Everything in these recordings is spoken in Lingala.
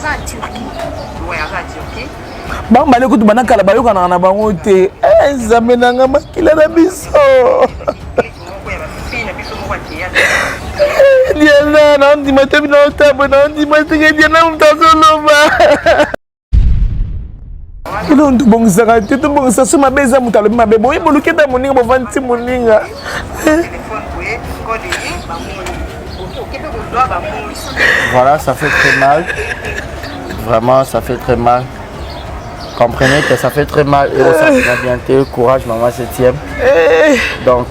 Aza na Turquie. Ouais, aza na Turquie. Bango bale kutu banda kala bayokanaka na bango te. Eh, Nzambe na nga makila na biso. Eh, Diana, naondima te bino otambo, naondima te ke Diana moto azoloba. Eloko tobongisaka te, tobongisa so mabe eza moto alobi mabe boye boluki ata moninga bovandisi moninga. Voilà, ça fait très mal. Vraiment, ça fait très mal. Comprenez que ça fait très mal et ça va bien. Courage, maman septième. Donc,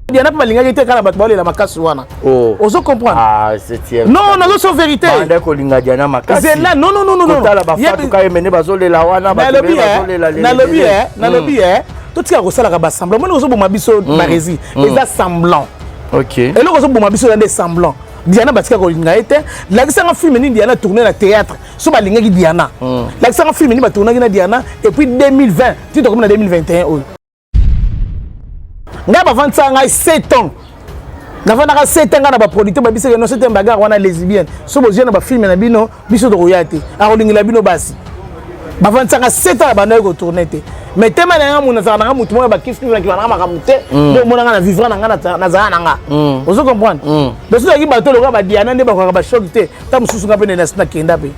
Diana mpe balingaki te kala bato baolela makasi wana. Oh. Ozo comprendre? Ah, septième. Non, nazo so vérité. Banda kolinga Diana makasi. Zela, non, non, non, non, non. Kotala ba fatu ka emene bazolela wana, bato Nalobi, ebele eh, bazolela lele, nalobi, lele. eh, nalobi, eh, totika kosalaka ba semblant. Moni ozoboma biso baresi. Eza semblant. Ok. Eloko ozoboma biso eza nde semblant. Diana batika kolinga ye te. Lakisanga film nini Diana tourné na théâtre. So balingaki Diana. Lakisanga film nini batournaki na Diana et puis 2020, ti tokomi na 2021 oyo. Ngai bavandisaka ngai 7 ans. Navandaka 7 ans ngai na baproducteur babisaka no 7 bagarre wana lesbienne. So bozwi na bafilme na bino, biso tokoya te. Akolingela bino basi. Bavandisaka 7 ans na bandaki kotourne te. Mais tema na nga mona nazalaka na nga motu moko ya bakifkifi na kima na nga makambo te. Nde omona nga na vivre na nga nazala na nga. Ozo comprendre? Beso ezalaki bato lokola ba Diana nde bakokaka ba choc te. Ta mosusu nga mpe na nakenda mpe.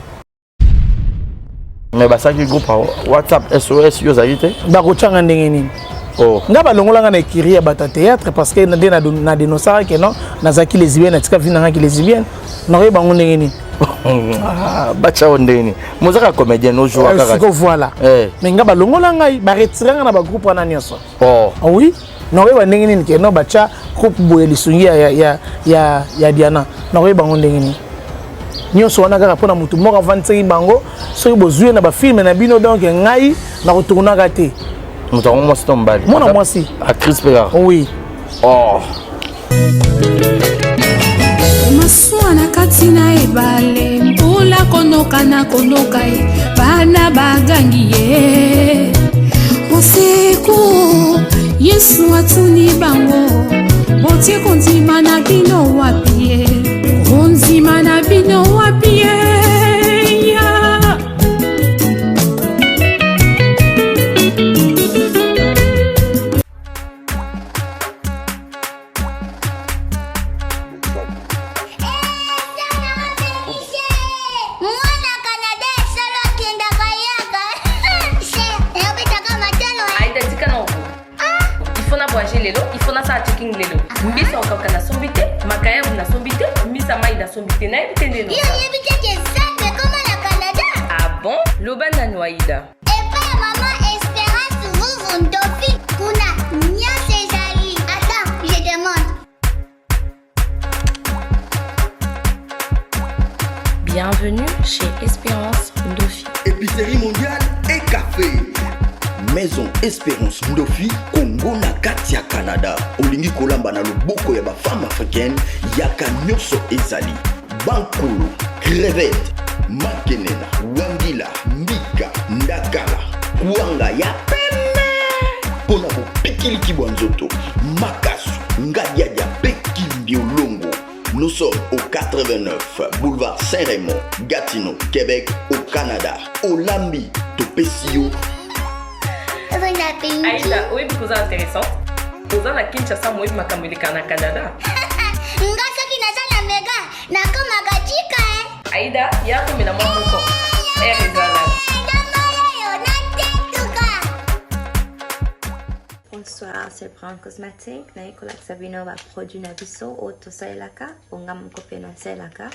Mais basalaki groupe ya WhatsApp SOS yo ozalaki te? Bakotyanga ndenge nini? Oh. Nga balongolanga na écurie ya bato ya théâtre parce que nde na dénonçaka ke non, nazalaki lesbienne, natika vie na nga ki lesbienne. Nakoyeba bango ndenge nini? Ah, batya yo ndenge nini? Mozaka comédien ojoua kaka. Siko voilà. Eh. Mais nga balongola ngai, baretire nga na bagroupe wana nyonso. Oh. Ah oui, nakoyeba ndenge nini ke non batya groupe boye lisungi ya Diana. Nakoyeba bango ndenge nini? Nyonso wana kaka mpona motu moko avandisaki bango soki bozwi ye na bafilme na bino, donc ngai nakotournaka te. Moto yango mwasi to mobali? Mwana mwasi. Actrice mpe kaka? Oui. Oh. Masuwa na kati na ebale, mbula konoka na konoka ye, bana bagangi ye usiku. Yesu atuni bango, botie kondima na bino wapi ye, kondima na bino wapi ye ya. Mwana Canada esolo akendaka yaka. Nabetaka matano. Aïda, tika na oko. Il faut na voyager lelo, il faut nasala checking lelo. Mbisa okauka nasombi te, makayabu nasombi te, mbisa mai nasombi te. Nayebi te nde Yo oyebi te ke Nzambe ekoma na Canada? Ah bon? Loba nanu Aïda. Epai ya mama Esperance Vuvu Ndofi, kuna nyonso ezali. Attends, je demande. Bienvenue chez Espérance Ndofi. Épicerie mondiale et café. Maison Espérance Ndofi, Congo na kati ya Canada. Olingi kolamba na loboko ya ba femme africaine, yaka nyonso ezali. Bankulu, crevette, makenena, wangila, mbika, ndakala, kwanga ya pembe. Mpona bopikiliki bwa nzoto, makasu, ngadiadia pe kimbiolongo. Nous sommes au 89 boulevard Saint-Raymond, Gatineau, Québec, au Canada. Olambi, topesi yo. Bon appétit. Aïda, oyebi koza intéressant. Oza na Kinshasa, moyebi makambo eleka na Canada. Nga soki naza na mega, nakomaka jika eh. Aïda, ya komela mwa moko. Air ezala. Ndambola yo natetuka. Bonsoir, c'est Brown Cosmetic. Naye kolakisa bino ba produit na biso oyo tosalelaka, bonga moko mpe nasalelaka.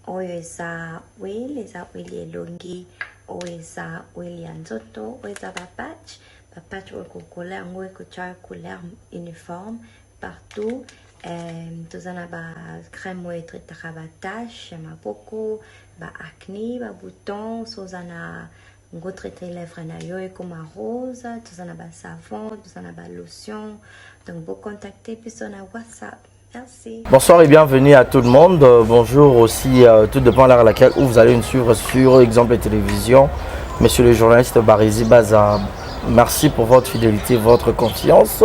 Oyo eza oil, eza oil ya elongi, oyo eza oil ya nzoto, oyo eza ba patch, ba patch oyo kokola yango ekotia couleur uniforme partout. Toza na ba crème oyo etraitaka ba tache ya maboko, ba acné, ba bouton, so oza na ngo traiter lèvre na yo ekoma rose. Toza na ba savon, toza na ba lotion, donc bo contacter biso na WhatsApp. Merci. Bonsoir et bienvenue à tout le monde. Bonjour aussi, tout dépend de l'heure à laquelle où vous allez nous suivre sur Exemple Télévision. Monsieur le journaliste Barezi Baza, merci pour votre fidélité, votre confiance.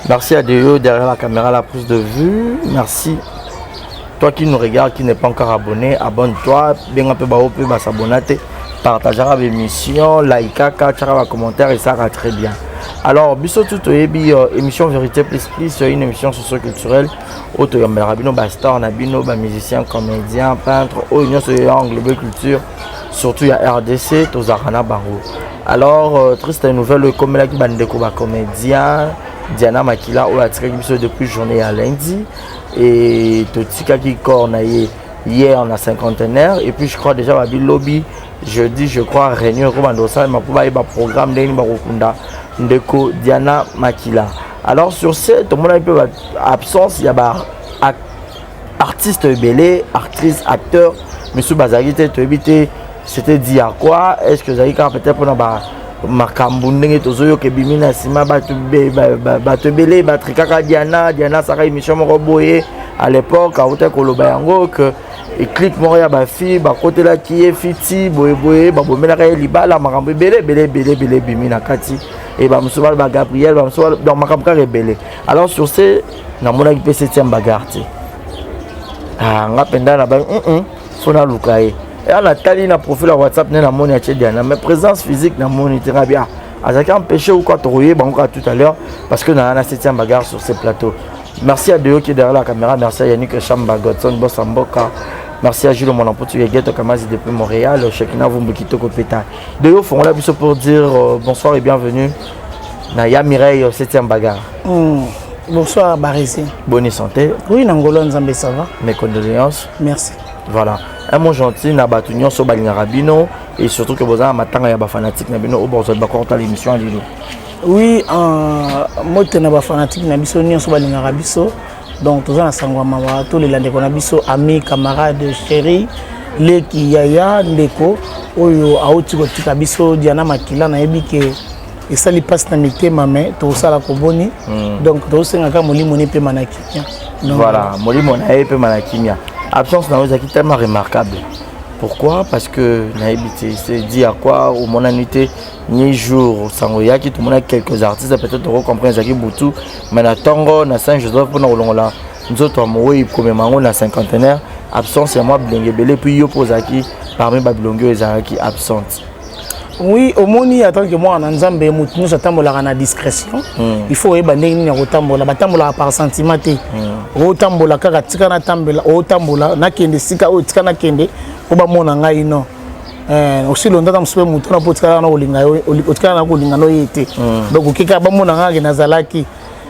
Merci à Deo derrière la caméra, la prise de vue. Merci. Toi qui nous regarde, qui n'est pas encore abonné, abonne-toi. Bien un peu ba pe ba s'abonner, partagera l'émission, likaka, tiaka commentaire et ça va très bien. Alors, biso tout toyebi émission Vérité Plus Plus, une émission socio-culturelle oyo toyambelaka bino bastar na bino, bamusicien, comédien, peintre, oyo nyonso ya englobe culture, surtout ya RDC, tozalaka na bango. Alors, triste nouvelle oyo ekomelaki bandeko bacomédien, Diana Makila oyo atikaki biso depuis journée ya lundi et totikaki corps na ye hier na Cinquantenaire. Et puis je crois déjà babi lobi jeudi, je crois, réunion ekobanda kosalema mpo bayeba programme ndenge nini bakokunda ndeko Diana Makila. Alors, sur ce, tomonaki mpe absence ya ba artiste ebele, actrice, acteur misusu bazalaki te. Toyebi te c'était dû à quoi. Est ce que ezalaki kaka peut-être mpona ba makambo ndenge tozoyoka ebimi na nsima, bato ebele batrikaka Diana? Diana asalaka émission moko boye à l'époque, awutaki koloba yango que clique moko ya bafille bakotelaki ye fiti boyeboye, babomelaka ye libala, makambo ebele ebele ebele ebele ebimi na kati e bamosusu baloba Gabriel, bamosusu, donc makambo kaka ebele. Alors, sur ce, namonaki mpe septième bagarre te. Ah, nga mpenza na bai fo naluka ye. Eya natali na profil ya WhatsApp nde namoni atie Diana, mais présence physique namoni te. Nga bia azalaki empêché ou quoi, tokoyeba yango kaka tout à l'heure parce que naa na septième bagarre sur ce plateau. Merci à Deo qui est derrière la caméra, merci à Yannick Chamba, Godson Boss Mboka, merci à Jules Monampotu Geto Kamazi depuis Montréal, Shekina Vumbu Kitoko Peta. Deo fongola biso pour dire bonsoir et bienvenue na ya Mireille, septième bagarre. Bonsoir Barési. Bonne santé? Oui, Nangolo Nzambe, ça va. Mes condoléances. Merci. Voilà. Un mot gentil na bato nyonso balingaka bino et surtout que boza na matanga ya bafanatique na bino oyo bozwa bakota l'émission ya lelo. Oui, mote na bafanatique na biso nyonso balingaka biso. Donc toza na sango ya mawa, tolela ndeko na biso, ami, camarade, chéri, leki, yaya, ndeko oyo auti kotika biso, Diana Makila. Nayebi ke esali mpasi na mitema, me tokosala koboni. Donc tozosenga molimo ne epema na kimia. Voilà, molimo na ye epema na kimia. Absence na yo ezalaki tellement remarquable. Pourquoi? Parce que nayebi te c'est dû à quoi omonani te ni jour sango eyaki. Tomonaki quelques artistes, peut-être tokocomprendre ezalaki butu, mais na ntongo na Saint Joseph mpona kolongola nzoto ya mowei komema yango na Cinquantenaire, absence ya mwa bilongi ebele. Puis yo mpo ozalaki parmi babilongi oyo ezalaki absente. Oui, omoni, en tant que mwana na Nzambe, motu nyonso atambolaka na discrétion. Il faut oyeba ndenge nini ya kotambola. Batambolaka par sentiment te. Otambola kaka tika natambola, otambola nakende esika oyo, tika nakende mpo bamona ngai, non. Osi londaka mosusu mpe motu wana mpo otikala na kolinga yo, otikala na kolinga no ye te. Donc okeka bamona ngai ke nazalaki.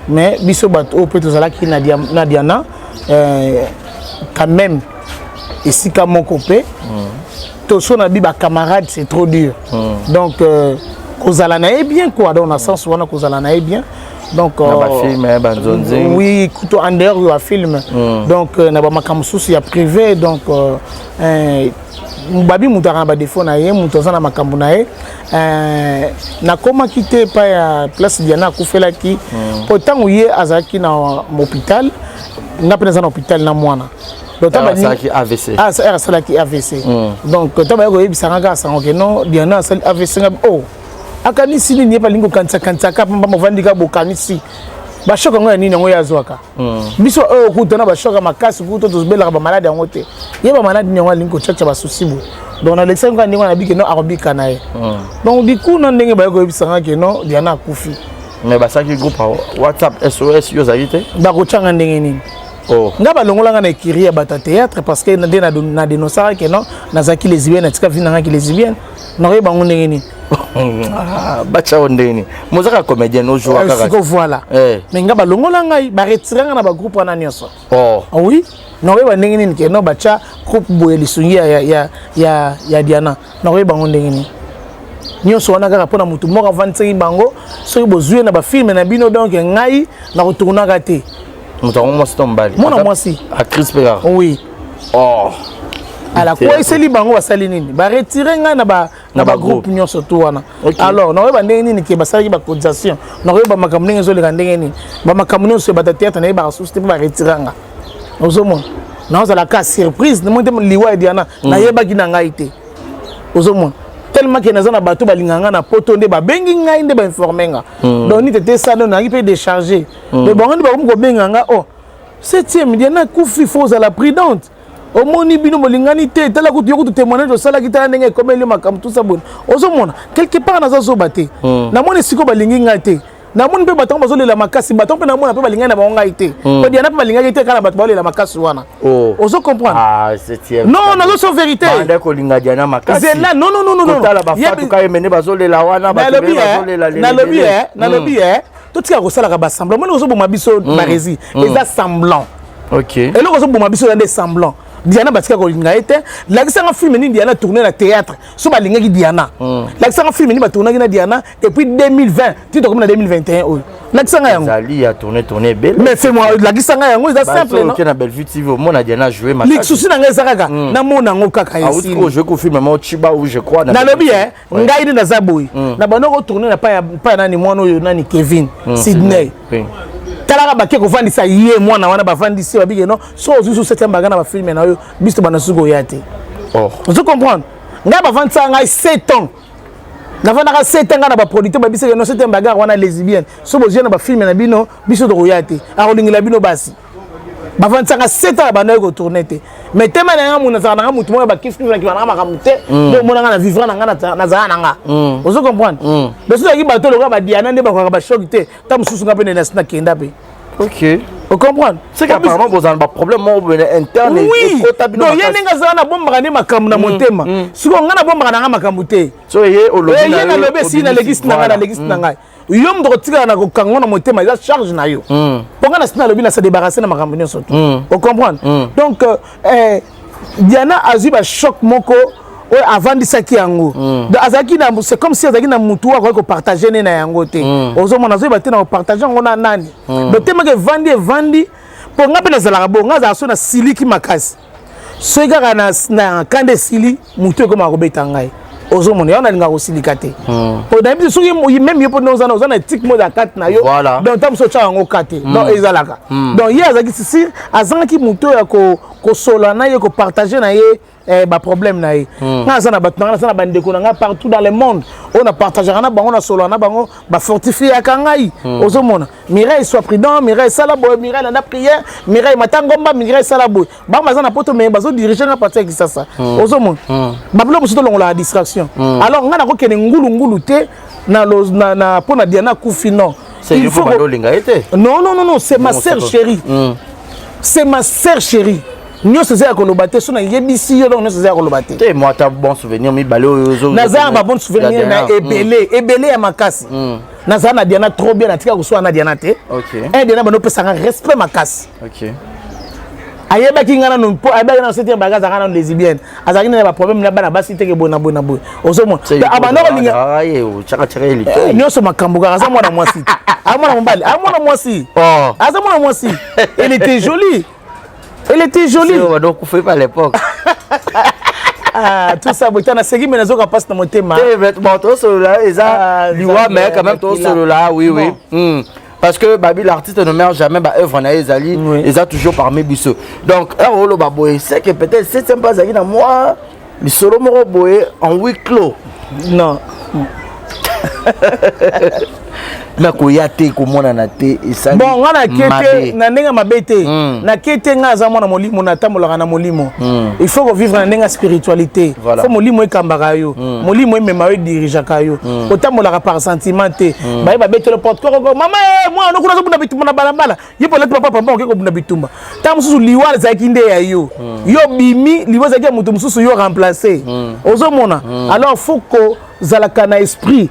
Mais biso bato oyo mpe tozalaki na Diana quand même esika moko mpe toso na bi bacamarade, c'est trop dur. Donc kozala na ye bien quoi, donc na sens wana kozala na ye bien, donc na bafilm banzonzi. Oui, kuto en dehors ya film. Donc na bamakambo mosusu ya privé. Donc babi moto aka na badefo na ye, moto aza na makambo na ye. Nakomaki te epai ya place Diana akufelaki, mpo ntango ye azalaki na hôpital, nga mpe naza na hôpital na mwana. Donc asalaki AVC. Ah, asalaki AVC. Donc ntango baye koyebisanga kaka sango ke non, Diana asali AVC, nga oh, akanisi nini? Ye mpe alingi kokanisa-kanisaka pamba, movandi kaka bokanisi bashoka yango ya nini yango ye azwaka. Biso oyo kuta na bashoka makasi kuta tozobelaka bamaladi yango te, ye bamaladi nini yango alingi kotiatia basusi boye? Donc nalekisaki kaka ndenge wana, nabi ke non, akobika na ye. Donc dikuna ndenge baye koyebisanga ke non, Diana akufi. Mais basalaki groupe ya WhatsApp SOS, yo ozalaki te? Bakotianga ndenge nini? Oh. Nga balongolanga na écurie ya bato ya théâtre parce que nde na dénonçaka ke non, nazalaki lesbienne, natika vie nangaki lesbienne. Nakoyeba bango ndenge nini? Ah, batya yo ndenge nini? Mozaka comédien, ojouer kaka. Siko voilà. Mais nga balongola ngai, baretire nga na bagroupe wana nyonso. Oh. Oui, nakoyeba ndenge nini ke non, batya groupe boye lisungi ya Diana? Nakoyeba bango ndenge nini? Nyonso wana kaka mpona motu moko avandisaki bango, soki bozwi ye na bafilm na bino, donc ngai nakotournaka te. Moto yango mwasi to mobali? Mwana mwasi. Actrice mpe kaka? Oui. Oh. Ala kweyiseli bango, basali nini? Baretire ngai na bagroupe nyonso tu wana. Alors nakoyeba ndenge nini ke basalaki bacotisation? Nakoyeba makambo ndenge ezoleka ndenge nini? Bamakambo nyonso ebata théâtre nayebaka susu te mpo baretire nga. Ozomona, naozala ka surprise namoni te liwa ya Diana. Nayebaki na ngai te. Ozomona, tellement ke naza na bato balingaka nga na poto nde babengi ngai, nde bainforme nga. Donc nini tete sa, donc nazalaki mpe déchargé. Donc bango nde bakomi kobenga nga oh. Septième, Diana akufi, faut ozala prudente. Omoni bino bolingani te, tala kutu yo kutu témoignage osalaki, tala ndenge ekomeli makambo tusa boye. Ozomona quelque part naza zoba te. Namoni sikoyo balingi ngai te, namoni mpe bato yango bazolela makasi, bato mpe namona mpe balingani na bango ngai te. Po Diana mpe balingaki te, kaka na bato baolela makasi wana. Oh. Ozo comprendre? Ah, septième. Non, nazo so vérité. Banda kolinga Diana makasi. Zela, non, non, non, non, non. Kotala bafatuka ye mene bazolela wana, bato Nalobi ebele bazolela lele nalobi ebele. nalobi totika kosalaka basemblant. Moni ozoboma biso baresi, eza semblant. Eloko ozoboma biso eza nde semblant. Diana batika kolinga ye te. Lakisanga film nini Diana tourne na théâtre so balingaki Diana. Lakisanga film nini batournaki na Diana et puis 2020 ti tokomi na 2021 oyo. Lakisanga yango. Ezali ya tourne tourne ebele. Mais fais moi, lakisanga yango, eza simple, non? Oke na Bellevue TV, omona Diana jouer makasi. Souci na ngai eza kaka namona yango kaka. Auti Esili. kojouer ko film moko Chiba ou je crois na Nalobi Bellevue TV. ngai nde naza boye, na bando kotourne na pa ya nani, mwana oyo nani, Kevin Sydney. Talaka, bake kovandisa ye mwana wana, bavandisi ye, babike non, so ozwi so septième baga na bafilm na yo, biso tobanda suki koya te. Oh. Ozo comprendre? Ngai bavandisaka ngai 7 ans, navandaka 7 ans ngai na baproducteur, babisaka non, septième bagarre wana lesbienne, so bozwi na bafilm na bino, biso tokoya te, akolingela bino basi. Bavandisaka 7 ans, na bandaki kotourne te. Mais tema na nga, nazalaka nanga motu moko bakifkifi nanga makambo te. Nde omonanga na vivre na nga, nazala na nga. Ozo comprendre? Mais soki ozalaki bato lokola badiana nde bakokaka bachoc te, ta mosusu nga mpe nde nasi nakenda mpe. Ocomprendre? C'est qu'apparemment bozala na baproblème moko boye interne. Oui. Ekota bino Donc ye makasi. ndenge azala, nabombaka nde makambo na motema. Sikoyo nga nabombaka nanga makambo te. So ye olobi Eh, na ye yo, nalobi esili, obimisi. nalekisi na ngai. Nalekisi na ngai. Yo moto kotikala na kokanga na motema, eza charge na yo. Mpo ngai nasi nalobi, na se débarrasse na makambo nyonso to. Ocomprendre? Donc Diana azwi bachoc moko oyo avandisaki yango. Donc azalaki na, c'est comme si azalaki na mutu oyo akoki kopartage ne na yango te. Ozomona, azoyeba te na kopartage yango na nani. Donc temaka evandi, evandi. Mpo ngai mpe nazalaka bo, ngai azalaka so na siliki makasi, soki kaka na kanda esili, motu ekomaka kobeta ngai. Ozomona yango, nalingaka kosilika te. Po nayebi te soki même yo mpo nde oza na éthique moko ya kati na yo. Donc ta mosu otyaka yango ka te. Donc ezalaka, donc ye azalaki sisir, azangaki motu oyo ya kosola na ye, kopartage na ye baproblème na ye. Nga aza na bato na nga, naza na bandeko na ngai partout dans le monde oyo na partageaka na bango, nasolola na bango, bafortifiaka ngai. Ozomona, Mireille, sois prudent, Mireille, sala boye, Mireille, landa prière, Mireille, matangomba, Mireille, sala boye. Bango baza na poto, mais bazodirige nga parti ya Kisasa. Ozomona, babilo mosusu tolongolaka distraction. Alors ngai nakokende ngulungulu te na mpo na Diana akufi, non. C'est Il il faut faut bando olinga ye te. Non, non, non, non, c'est ma Bon, sœur chérie. C'est ma sœur chérie. Nyonso eza ya koloba te. So nayebisi yo, donc nyonso eza ya koloba te. Te, moi ata bon souvenir mibale oyo Naza na babon souvenir na ebele ebele ya makasi. Nazala na Diana trop bien, natika koswana na Diana te. Un, Diana bando opesanga respect makasi. Ayebaki nga nanu, mpo ayebaki nanu septième baga azalaka nanu lesbienne, azalaki nanu na baproblème na bana basi teke boye na boye na boye. Ozomona, abanda kolinga nyonso makambo kaka. Aza mwana mwasi te, aza mwana mobali, aza mwana mwasi. Oh. Aza mwana mwasi. Elle était jolie, elle était jolie. Donc kufa pas à l'époque. Ah, tout ça boye, tana seki, me nazoka mpasi na motema. Te, mais bon, tosolola eza Ah, liwa, Nzambe, mais quand même makila. tosolola, oui. Bon. Parce que babi, l'artiste ne meurt jamais, ba œuvre na ye ezali eza toujours parmi biso. Donc heure oloba boye, c'est que peut-être septième pas azalaki na mwa lisolo moko boye en huis clos. Non. Mais koya te, komonana te, esali Bon, nga nake te mabe. na ndenge mabe te. Nake te. Nga aza mwana molimo, natambolaka na molimo. Il faut kovivre na ndenge ya spiritualité. Faut molimo ekambaka yo, molimo emema yo, edirigeaka yo. Otambolaka par sentiment te. Baye babetele porte kokoko, mama e mwana kuna azobunda bitumba na balabala, ye po alati papa papa, oke kobunda bitumba. Ntango mosusu liwa ezalaki nde ya yo, yo bimi, liwa ezalaki ya moto mosusu, yo remplace. Ozomona? Alors faut kozalaka na esprit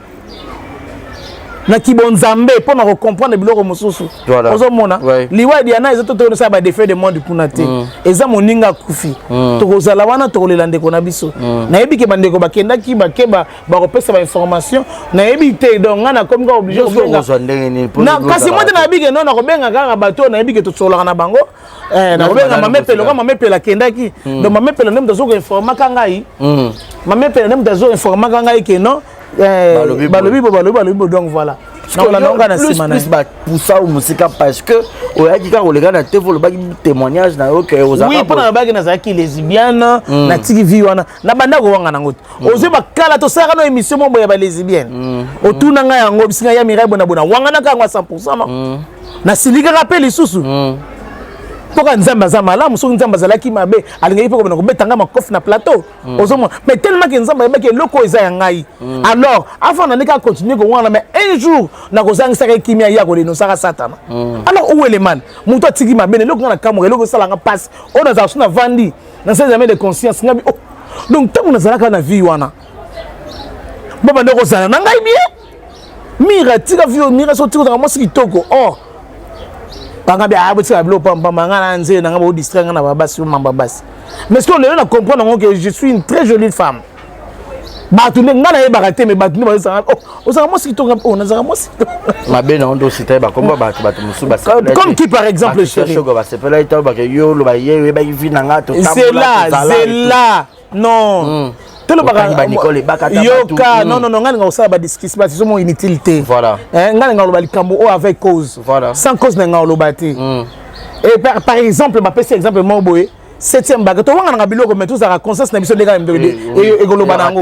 na kibonzambe mpo na kocomprendre biloko mosusu. Ozomona? Liwa ya Diana eza to toyosala badefait de monde kuna te. Eza moninga akufi, tokozala wana, tokolela ndeko na biso. Nayebi ke bandeko bakendaki, bake bakopesa bainformation, nayebi te. Donc ngai nakomi kaka obligé Yo soki kobenga. okozwa ndenge nini mpo Na ndenge kasi ozalaka mo te, nayebi ke no, nakobenga kaka bato oyo nayebi ke tosololaka na bango. Nakobenga banani mame Pele. bosika? Oka mame Pele akendaki. Donc mame Pele nde moto azokoinformaka ngai. Mame Pele nde moto azoinformaka ngai ke non, Balobi boye. balobi bo, balobi, balobi bo. Donc voilà, nakolanda ngo kaka na nsima na plus ye. Bapusa o mosika parce que oyaki kaka koleka na te, olobaki témoignage na yo ke ozalaka Oui, mpo na nalobaki nazalaki lesbienne, natiki vie wana, nabanda kowanga nango te. Ozwi bakala, tosalaka no émission moko boye ya balesbienne, otuna ngai yango, bisinga ya Mirai bona bona, wanganaka yango ya 100. No, nasilikaka mpe lisusu. Mpoka Nzambe aza malamu. Soki Nzambe azalaki mabe, alingaki mpe kobanda kobeta ngai makofi na plateau. Ozomona, mais tellement ke Nzambe ayebaki eloko oyo eza ya ngai, alors afanda ndenge acontinue kowana. Mais un jour nakozangisaka ekimia, ye akodenosaka Satana. Alors où est le mal? Moto atiki mabe na eloko. Ngai na kamwaka, eloko esalanga mpasi oyo nazala so navandi na examen de conscience ngai. Oh, donc ntango nazalaka na vie wana, babanda kozala na ngai bien. Mira, tika vie. Mira, so tika ozalaka mwasi kitoko. Or banga bi aya botika biloko pampamba. Nga na nzela nanga, bodistraire nga na babasi, mamba basi. Mais ce que lelo na comprendre yango que je suis une très jolie femme, bato nde nga nayebaka te, mais bato nde bazosanga: "Oh, ozalaka mwasi kitoko." Oh, nazalaka mwasi kitoko. Mabe na ndo osita ye bakomba bato mosusu. Comme qui, par exemple, chéri? Basepela basepela ete bake yo oloba ye oyebaki vie na nga. Zela, zela, non, tolobaka yoka. Non, non, non, ngai ninga kosala badiscussion basiso mo inutile te. Ngai ninga koloba likambo oyo avec cause. Sans cause na ngai oloba te. Et par exemple, bapesi exemple moko boye: septième bague, towanganaka biloko, mais tozalaka conscience na biso ndenge ekoloba nango.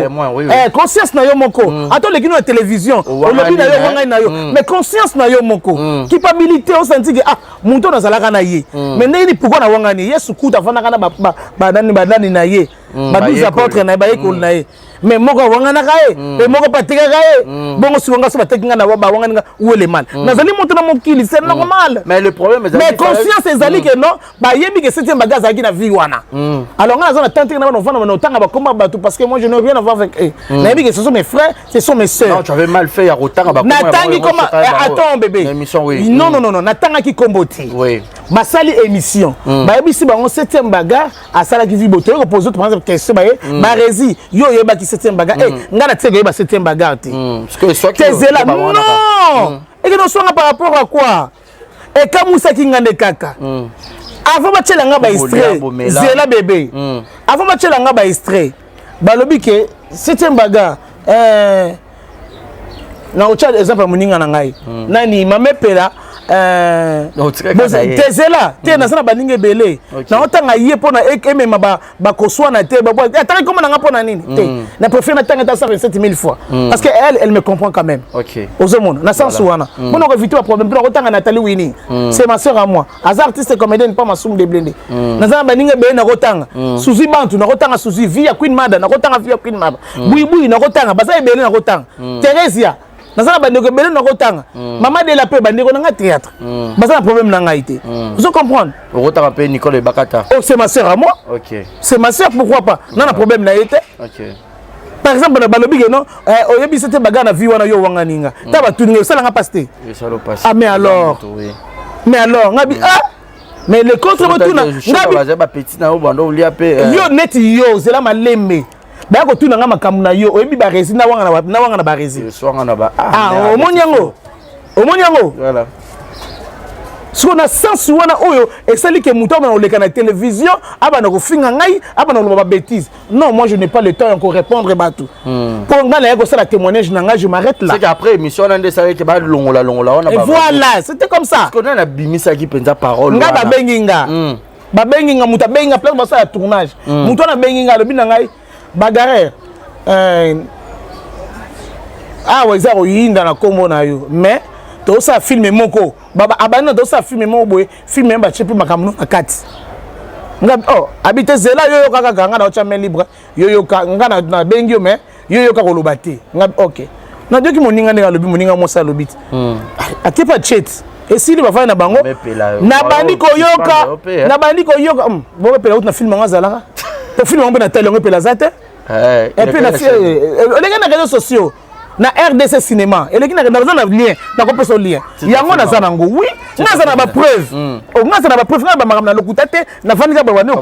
Conscience na yo moko, ata oleki no na télévision, olobi na yo, wangani na yo, mais conscience na yo moko, culpabilité, osanti ke ah, moto oyo nazalaka na ye, mais ndenge nini, pourquoi nawangani? Yesu kuta afandaka na banani, banani na ye, ba 12 apôtre na ye, bayekoli na ye, mais moko awanganaka ye, mpe moko mpe atekaka ye. Bongo siko nga so bateki nga na bawangani nga, où est le mal? Nazali moto na mokili, c'est normal. Mais le problème, mais conscience ezali ke non, bayebi ke septième bague azalaki na vie wana. Alors nga naza na tante na bana ovanda bana otanga bakomba bato, parce que moi, je n'ai rien à voir avec eux. Nayebi ke ce sont mes frères, ce sont mes sœurs. Non, tu avais mal fait ya kotanga bakomba. Natangi koma, attends bébé. Émission, oui. Non, non, non, non, natangaki kombo te. Basali émission, bayebisi bango septième bagarre asalaki vie boye. Toyei kopose, par exemple, question baye baresi: yo oyebaki septième bagarre? E ngai natie koyeba septième bagarre te. Tezela, non, ekende oswanga par rapport à quoi? Ekamwisaki nga nde kaka avant batiela nga baextrait. Zela bébé, avant batiela nga baextrait, balobi ke septième bagarre, na otya exemple ya moninga na ngai nani, Mamepela. Tezela te, naza na baninga ebele. Naotanga ye mpona emema bakoswana te. Atanga kombo na nga mpo na nini te? Na préfère natanga ata 127 000 fois, parce que elle, elle me comprend quand même. Ozomona na sens wana, mpona koéviter baproblème, mpona kotanga Nathalie Wini, c'est ma sœur à moi, aza artiste comédienne, pa Masumu de Blende. Naza na baninga ebele nakotanga, Suzi Bantu nakotanga, Suzi vie ya Queen Mada nakotanga, vie ya Queen Mada, Buibui nakotanga, baza ebele nakotanga, Theresia, naza na bandeko ebele nakotanga, Mama Dela mpe bandeko na nga théâtre, baza na problème na ngai te. Ozo comprendre? Okotanga mpe Nicole Ebakata? Oh, c'est ma sœur à moi. C'est ma sœur, pourquoi pas? Na na problème na ye te. Par exemple, na balobi ke non, oyebisi te baga na vie wana, yo wangani nga ta, batuni nga, osalanga mpasi te. Ah, mais alors, mais alors ngabi, ah, mais le contre botuna ngabi bapetit na yo bando olia mpe. Yo neti yo ozela malembe, baya kotuna nga makambo na yo, oyebi baresi na wanga na baresi. Ah, omoni yango, omoni yango. Sikoyo na sens wana oyo esali ke moto abana koleka na télévision, abana kofinga ngai, abana koloba babêtise. Non, moi, je n'ai pas le temps ya korépondre bato, mpo ngai naye kosala témoignage na ngai, je m'arrête là. C'est qu'après émission wana nde esalaki balongola longola wana. Voilà, c'était comme ça. Parce que nani abimisaki mpenza parole? Ngai, babengi nga, babengi nga, moto abengi nga place basala tournage. Moto wana abengi nga, alobi na ngai: "Bagarre awa eza koyinda na nkombo na yo, mais tozosala film moko." Abandi na tozosala film moko boye, film ye batie mpe makambo no na kati. Nga oh, abi te, zela, yo yoka kaka, nga na otya main libre, yo yoka, nga nabengi yo, mais yo yoka, koloba te. Nga ok, nayoki moninga ndenge alobi, moninga mwasi alobi te, ake pa chet, esili, bafai na bango. Nabandi koyoka, nabandi koyoka bopepela uti na film yango azalaka po film yango mpe natali yango, epela aza te. Et puis oleki na réseaux sociaux na RDC cinéma, eleki, naza na lien, nakopesa lien yango, naza nango. Oui, nga aza na bapreuve, nga aza na bapreuve, nga bamakambo na lokuta te. Nafandi kaka bawani,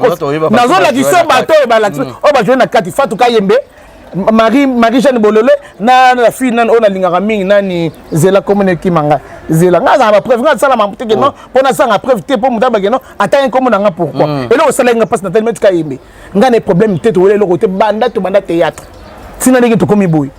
nazolakisa bato oyo balakisa oyo bajoue na kati: Fatou Kayembe, Marie, Marie Jeanne Bolole na fille nani oyo nalingaka mingi, nani, zela, komona ekima ngai, zela. Ngai azala bapreuve, ngai asala makambo te ke non, mpo nasanga preuve te, mpo moto abake non, atangi kombo na nga. Pourquoi eloko esalaki nga mpasi? Natali meti Kayembe, ngai na problème te, towela eloko te. Banda tobanda théâtre ntina ndenge tokomi boye,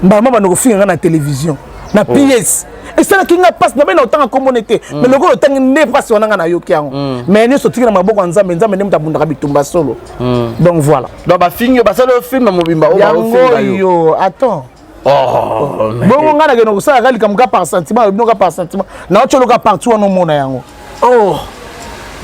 mbama banda kofinga nga na télévision na ps, esalaki nga mpasi. Nabe na otanga kombo ne te, mais lokola otangi nde mpasi wana, nga nayoki yango. Mais nyonso otiki na maboko ya Nzambe. Nzambe nde moto abundaka bitumba solo. Donc voilà. Donc bafingi yo, basali film mobimba oyo. Yango oyo, attends. Bongo ngai nakende kosalaka likambo ka par sentiment, alobi ka par sentiment, naotyoloka parti wana, omona yango. Oh.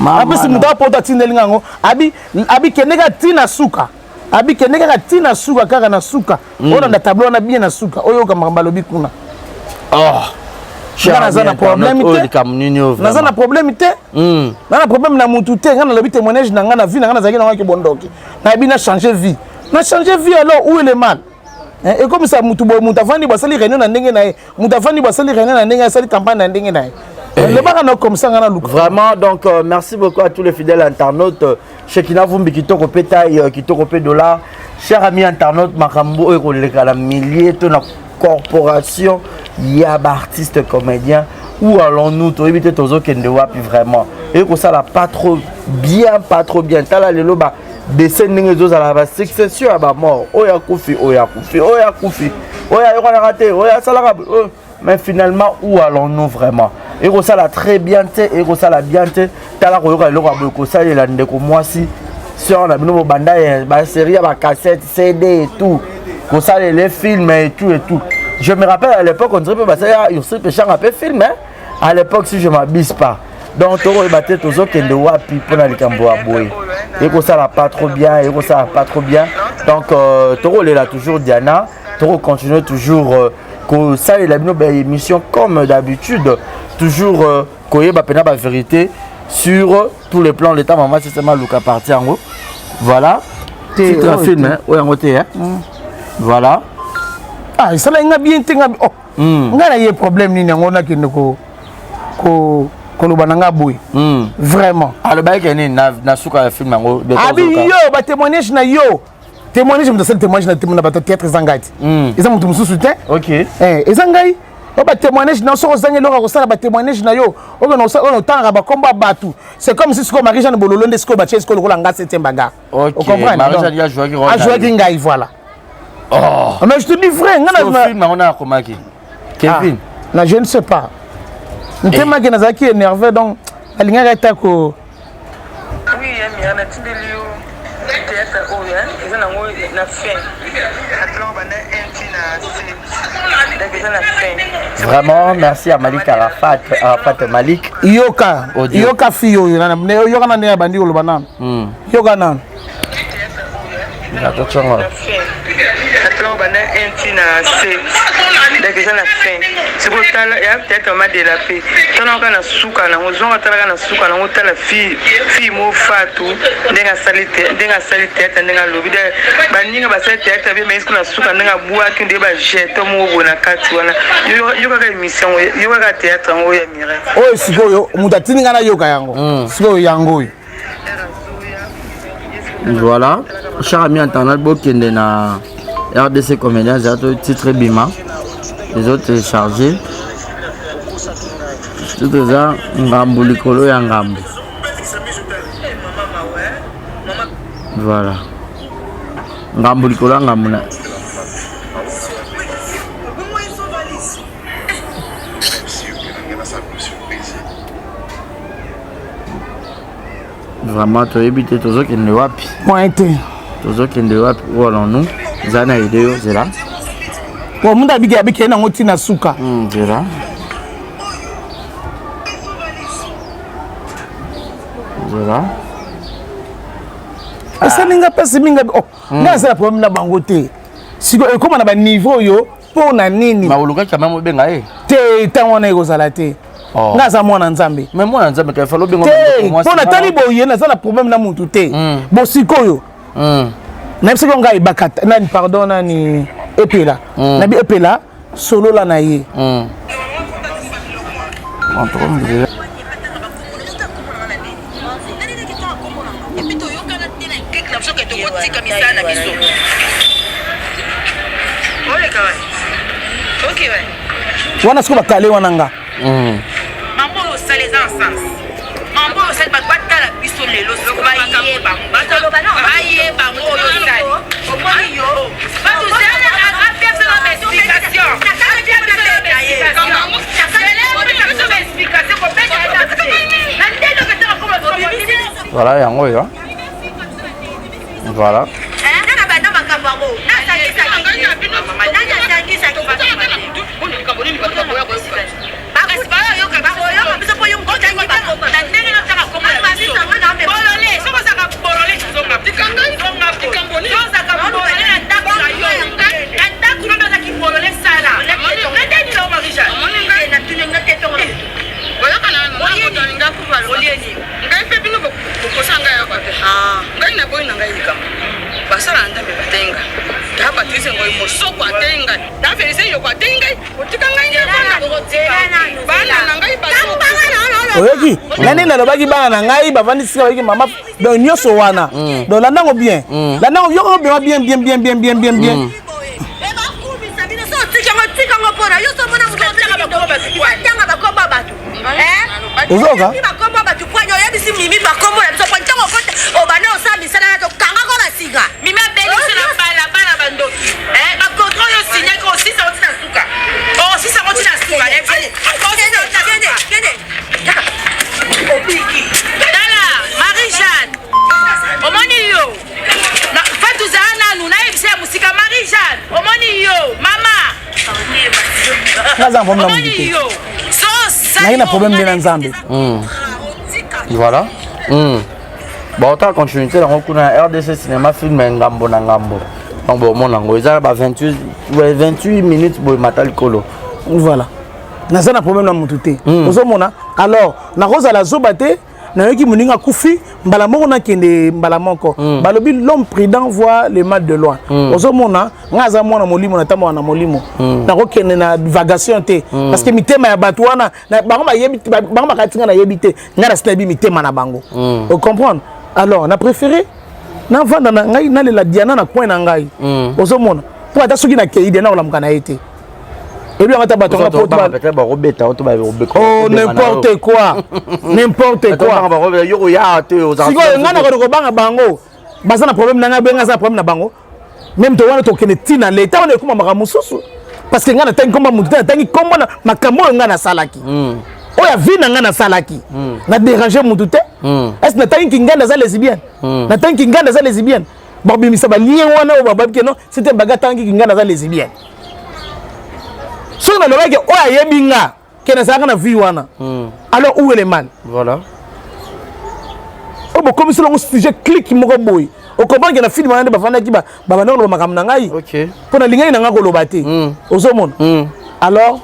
Apesi moto apoto atindeli nga yango, abi abi kende kaka ti na suka, abi kende kaka ti na suka, kaka na suka. Olanda tableau wana bien na suka, oyoka makambo alobi kuna. Oh. Nga naza na problème Oyo te. likambo nini oyo? Naza na problème te, nga na problème na mutu te. Nga nalobi témoignage na nga na vie na nga, nazalaki nango yaki bondoki, nayebi na changer vie, na changer vie. Alors où est le mal? Eh, ekomisa mutu boye, mutu avandi bo asali réunion na ndenge na ye, mutu avandi bo asali réunion na ndenge, asali campagne na ndenge na ye, lobaka na komisa nga na luka. Vraiment, donc merci beaucoup à tous les fidèles internautes. Shekina Vumbi Kitoko pe taille, Kitoko pe dollar. Chers amis internautes, makambo oyo ekoleka na millier to na corporation ya ba artiste comédien. Où allons-nous? Toyebi te tozokende wapi vraiment. Ekosala pas trop bien, pas trop bien. Tala lelo ba décès ndenge ezozala, ba succession ya ba mort. Oyo akufi, oyo akufi, oyo akufi, oyo ayokanaka te, oyo asalaka oyo. Mais finalement, où allons-nous vraiment? Ekosala très bien te, ekosala bien te. Tala koyoka eloko ya boye, kosalela ndeko mwasi, sœur na bino, bobanda ya basérie ya bacassette, CD et tout, kosalela film et tout et tout. Je me rappelle, à l'époque, on dirait mpe basala Ursule Peshanga mpe film, hein? À l'époque, si je m'abuse pas. Donc tokoyeba te tozokende wapi mpona likambo ya boye. Ekosala pas trop bien, ekosala pas trop bien. Donc tokolela toujours Diana, tokocontinue toujours kosalela bino baémission comme d'habitude, toujours koyeba mpena bavérité sur tous les plans. L'état mama sisema luka parti yango, voilà. Te, titre ya oyo film te. Hein, oyo yango te, hein? Voilà. Ah, esalaki nga bien te. Nga oh, ngai na ye problème nini yango nakende koloba na nga boye? Vraiment. Alobaki ke nini na suka ya film yango? Abi yo batémoignage na yo, témoignage, moto asali témoignage na bato théâtre eza ngai te, eza moto mosusu te. Eh, eza ngai oyo batémoignage na yo. Soki ozangi eloko ya kosala, batémoignage na yo oyo otangaka bakombo ya bato, c'est comme si sikoyo Marie Jeanne Bololo nde sikoyo batie sikoyo lokola nga septième bagarre. Marie-Jeanne ajouaki rôle na Ajouaki ye. Ngai, voilà. Oh. Mais je te dis vrai, nga So, film yango na akomaki Kevin? Ah, na je ne sais pas, ntemaki nazalaki énervé, donc alingaki ata ko Oui, Mira, natindeli yo théâtre oyo, hein, eza nango na fin. Atlango banda 1 ti na 7, donc eza na fin. Vraiment, merci à Malik Arafat, Arafat Malik. Yoka. Audio. Yoka fille oyo yoka na ndenge abandi koloba nano. Yoka nano. Attention. Na fin, atlango banda 1 ti na 7, donc eza na fin. Sikoyo tala ya théâtre Madela mpe tala kaka na suka nango, zonga tala kaka na suka nango, tala fille mo Fatu ndenge asali ndenge asali théâtre, ndenge alobi de baninga basali théâtre bien, mais na suka ndenge abwaki nde bajeton moko boye na kati wana. Yo kaka émission, yo kaka théâtre yango ya Mireille. Oyo sikoyo moto atindi ngai nayoka yango, sikoyo yango oyo. Voilà, cher ami internaute, bokende na RDC Comédien, eza to titre ebima, ezotélécharge. Titre eza Ngambo likolo ya ngambo. Voilà, Ngambo likolo ya ngambo na vraiment toyebi te tozokende wapi. Moyen te. Tozokende wapi? Où allons-nous? Eza na ide yo, zela. Po mundu abiki abiki ye nango ntina suka. Zela, zela. Esali nga mpasi mingi. Oh, ngai asala problème na bango te. Sikoyo ekóma na baniveau oyo mpo na nini? Ma olukaki quand même obenga ye? Te, ntango wana ekozala te. Oh. Nga aza mwana Nzambe. Mais mwana Nzambe ka falo obenga. Te, mpo natali boye, naza na problème na mutu te. Bo sikoyo nayebisaki yo ngai ebakata nani, pardon, nani, Epela. Nabi Epela solola na ye. Entre Tokotika misala na biso oleka wa ok wa. Wana sikoyo bakale wana nga. Mambo oyo osali eza ensemble, mambo oyo osali, bato batala biso lelo siko bayeba, bayeba ngo oyo osali. Omoni yo bato apia biso na baexplication, apia biso na baexplication, biso baexplication kobeta na ndenge oketaka koma. Voilà, yango oyo, voilà. Nana banda makambo yango nasangisaki, nani asangisaki? Kasi bayoyoka, bakoyoka biso mpo yo moto otangi na ndenge notaka kombo na biso. Ngai mpe bino bokosa ngai awa te. Ngai naboyi na ngai likambo basala na nzambe batei ngai ta patrice ngoi mosoko atei ngai ta felicien yoko atei ngai otika ngai nde bana na ngai. Oyoki ngai nde nalobaki bana na ngai bavandi sika bayiki mama. Donc nyonso wana, donc landango bien, landango yoko bema bien bien bien bien bien bien bien. Tanga bakombo bato. Ozoka bakombo bato poani oyebisi mimi bakombo na biso po ntango okota obanda osala misala na tokangako basinga. Mimi abeli biso na balabala, bandoki bacontrats oyo osignaki, osisa oti na suka, osisa ngo ti na suka. Kende obiki. Tala Marie Jeanne, omoni yo Fatu, zala nanu nayebisa ya mosika. Marie Jeanne, omoni yo mama. Naza na problème na omoni motu te. Yo so. Naye na problème nde na Nzambe. Voilà. Bon, ta continuité yango kuna ya RDC Cinéma, film ya Ngambo na Ngambo. Donc bomona yango eza na ba 28, ouais, 28 minutes boye mata likolo. Voilà, naza na problème na motu te. Ozomona, alors nakozala zoba te. Nayoki moninga akufi, mbala moko nakende mbala moko. Balobi l'homme prudent voit le mal de loin. Ozomona, nga aza mwana molimo, natamboka na molimo. Nakokende na divagation te, parce que mitema ya bato wana bango bayebi, bango bakati nga nayebi te. Nga nasi nayebi mitema na bango. Ocomprendre? Alors na préféré navanda na ngai, nalela Diana na coin na ngai. Ozomona, mpo ata soki nakei, Diana kolamuka na ye te. Ebi yango ata bato yanga poto. Peut-être bakobeta o to. Oh, n'importe quoi, n'importe quoi. Yo koya te. Sikoyo ngai nakoki kobanga bango? Baza na problème na ngai, benga aza na problème na bango. Même to wana tokende ntina leta wana ekóma makambo mosusu, parce que ngai natangi komba motu te, natangi kombo na makambo oyo ngai nasalaki, oyo ya vie na ngai nasalaki. Na déranger motu te. Est ce natangi kinganda aza lesbienne? Natangi kinganda aza lesbienne? Babimisa balien wana oyo bababi ke non, c'était baga atangi kinganda aza lesbienne. Soki nalobaki oyo ayebi nga ke nazalaka na vie wana, alors où est le mal? Voilà. Oyo bokomisi longo sujet clique moko boye, ocomprendre ke na film wana nde bafandaki, babanda koloba makambo na ngai, mpo nalingaki na ngai koloba te. Ozomona, alors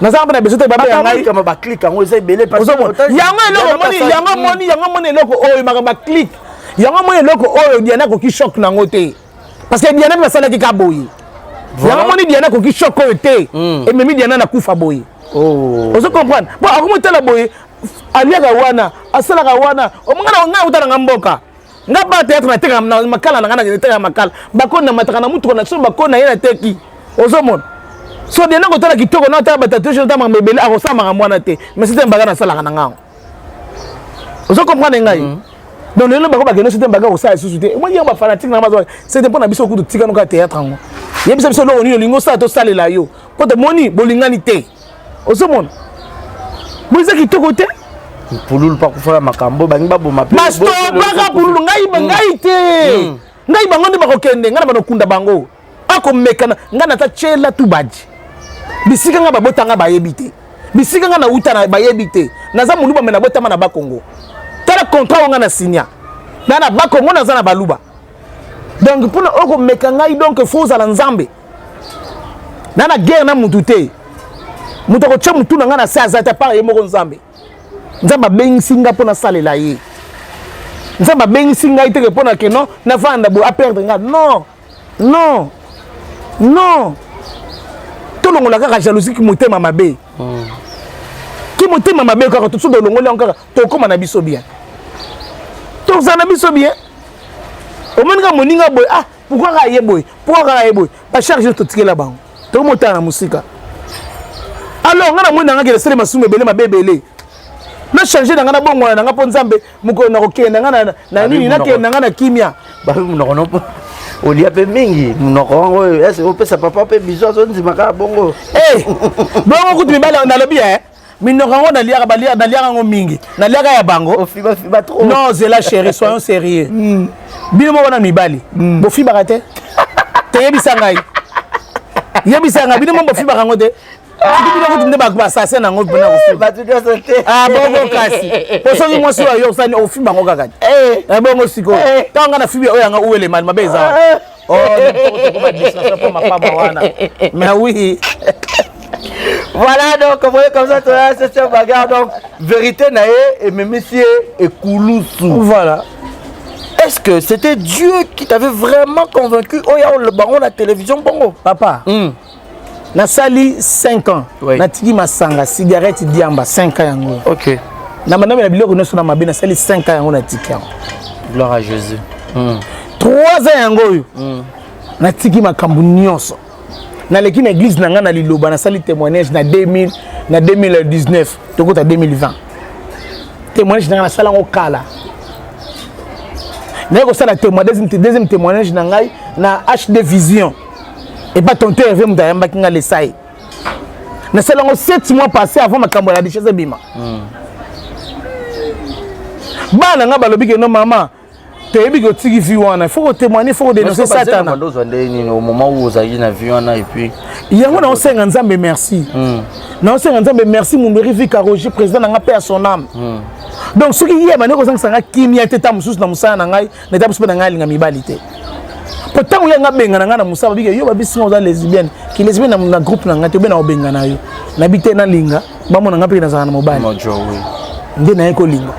nazanga mpe na besoin te babeya ngai. Baclique yango eza ebele. Ozomona yango, eloko moni yango, moni yango, moni eloko oyo makambo baclique yango, moni eloko oyo Diana akoki choc nango te, parce que Diana mpe basalaki ka boye yango. Moni Diana akoki choc oyo te, ememi Diana na kufa boye. Ozo comprendre? Bon, akomotala boye, aliaka wana, asalaka wana. Omonga ngai uta nanga mboka nga ba théâtre, natekaka na makala na ngai, natekaka makala, bakoni namataka na mutuka na so bakoni na ye nateki. Ozomona, so Diana kotala kitoko na otala batatouage, otala makambo ebele, akosala makambo wana te. Mais c'était mbaga nasalaka na ngango. Ozo comprendre ngai? Donc lelo bango bakende, c'était mbaga kosala lisusu te. Omoni yango, bafanatique nanga bazwa c'était mpo na biso kutu. Tikano kaka théâtre yango, yebisa biso eloko nini olingi osala, tosalela yo, mpo tomoni bolingani te. Ozomona bo eza kitoko te. Pululu mpa kufaka makambo bangi baboma. Bastopaka pululu. Ngai, ngai te, ngai bango nde bakokende. Ngai na banokunda bango akomekana. Ngai nata tyela tubadi bisika ngai babotanga, bayebi te bisika ngai nauta na bayebi te. Naza Moluba, me nabotama na Bakongo. Tala contrat oyo ngai na signa na na Bakongo, naza na Baluba. Donc mpona oyo komeka ngai, donc faut ozala Nzambe. Na guerre na mutu te. Moto akotya mutu na ngai na se aza te, à part ye moko Nzambe. Nzambe abengisi ngai mpo nasalela ye. Nzambe abengisi ngai teke mpo na ke non, navanda boye aperdre ngai. Non, non, non, tolongola kaka jalousie, ki motema mabe, ki motema mabe kaka. So tolongoli yango kaka, tokóma na biso bien, tozala na biso bien. Omoni kaka moninga boye, ah, pourquoi kaka ye boye, pourquoi kaka ye boye? Bacharge totikela bango, tokomotala na mosika. Alors ngai namoni nanga kele sele masumu ebele, mabe ebele, na change na ngai, na bongwana na ngai, mpo Nzambe mokolo nakokende ngai na nini, nakende na ngai na kimia. Babi monoko no olia mpe mingi, monoko wango oyo ese opesa papa mpe biso azondima kaka bongo. Bongo kutu mibali nalobi e minoko yango naliaka, naliaka yango mingi, naliaka ya bango. Ofibafiba trop. Non, zela chéri, soyons sérieux. Bino moko wana mibali bofibaka te? Toyebisa ngai, yebisa ngai, bino mo bofibaka yango te? Bino kutu nde basase nango mpona bato nyonso te. Ah, bongo kasi po soki mwasi oyo osani ofimba yango kaka te. Eh, bongo sikoyo ntango nga na fibi oyo yanga uwelemani mabe eza wana. Oh, n'importe quoi, distraction mpo mapamba wana, mais oui. Voilà, donc, vous voyez comme ça, toi, c'est une bagarre. Donc, vérité, nae, et même si et Kouloussou. Voilà. Est-ce que c'était Dieu qui t'avait vraiment convaincu? Oh, il y a le baron, la télévision, bongo. Papa, nasali 5 ans. Natiki masanga, cigarette, diamba, 5 ans yango. Na bandamela biloko nyonso na mabe, nasali 5 ans yango, natiki yango. Gloire à Jésus. 3 ans yango oyo natiki makambo nyonso. Naleki na église na ngai na liloba, nasali témoignage na 2000, na 2019, tokota 2020. Témoignage na ngai nasala yango kala. Naye kosala deuxième témoignage na ngai na HD Vision epa tonton Hervé, moto ayambaki ngai lesai. Nasala yango 7 mois passé avant makambo ya richesse ebima. Bana ngai balobi ke no mama, toyebi ke otiki vie wana, il faut kotémoigner, il faut kodénoncer Satana. Ozwa nde nini au moment où ozalaki na vie wana et puis? Yango naosenga Nzambe merci, naosenga Nzambe merci. Mundweri Vika Roger, président na nga mpe ya son âme. Donc soki ye abandi kozangisa nga kimia te, ta mosusu na mosala na ngai, na eta mosusu mpe na ngai alinga mibali te, po ntango ye nga benga na ngai na mosala, babike yo babisinga oza lesbienne, ki lesbienne na groupe na ngai te, obe na kobenga na yo nabi te, nalinga bamona ngai mpe nazala na mobali. Nde naye kolinga,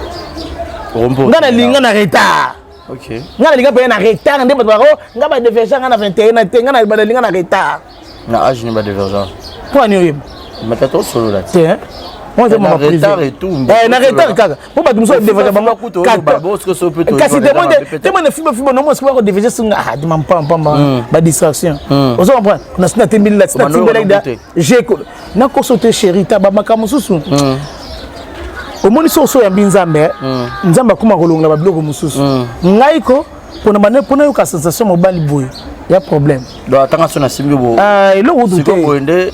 nga nalinga na retard. Nga nalinga mpenza na retard, nde bato bako nga badévierger nga na 21 na te, nga nalinga na retard. Na âge ni badévierger? Mpo ani oyeba? Matata osolola. Te, na retard et tout. Na retard kaka mpo bato mosusu badévierger bango, kasi témoin na fiba fiba nomo soki bakodévierger singa, ah, dima mpampamba badistraction, ozo comprendre, nasi natembeli natimbelaki da je nakoso te, chéri, ta bamakambo mosusu omoni soki oso oyambi Nzambe, Nzambe akóma kolongola babiloko mosusu. Ngai ko mpona bane mpona yoka sensation mobali boye ya problème. Donc atanga so nasimbi bo? Ah, eloko kutu te,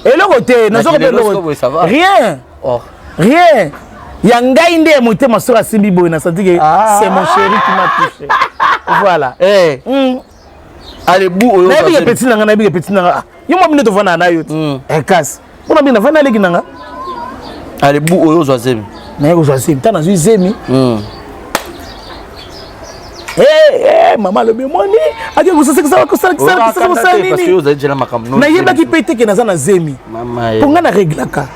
eloko te, nazoka mpe eloko, rien. Oh. Rien ya ngai nde ya motema, soki asimbi boye na senti ke c'est mon chéri qui m'a touché, voilà. Eh. Allez, bu oyo. Nayebi ke petit na ngai, nayebi ke petit na ngai, ah, yo mwa bino tovanda na yo te, kasi mpona bino navanda aleki na nga. Allez, bu oyo ozwa zemi. Naye kozwa zemi, ntango nazwi zemi, hey, mama alobi omoni ake kosalakisakosala nini. Nayebaki mpe te ke naza na zemi, mpo ngai na réglaka.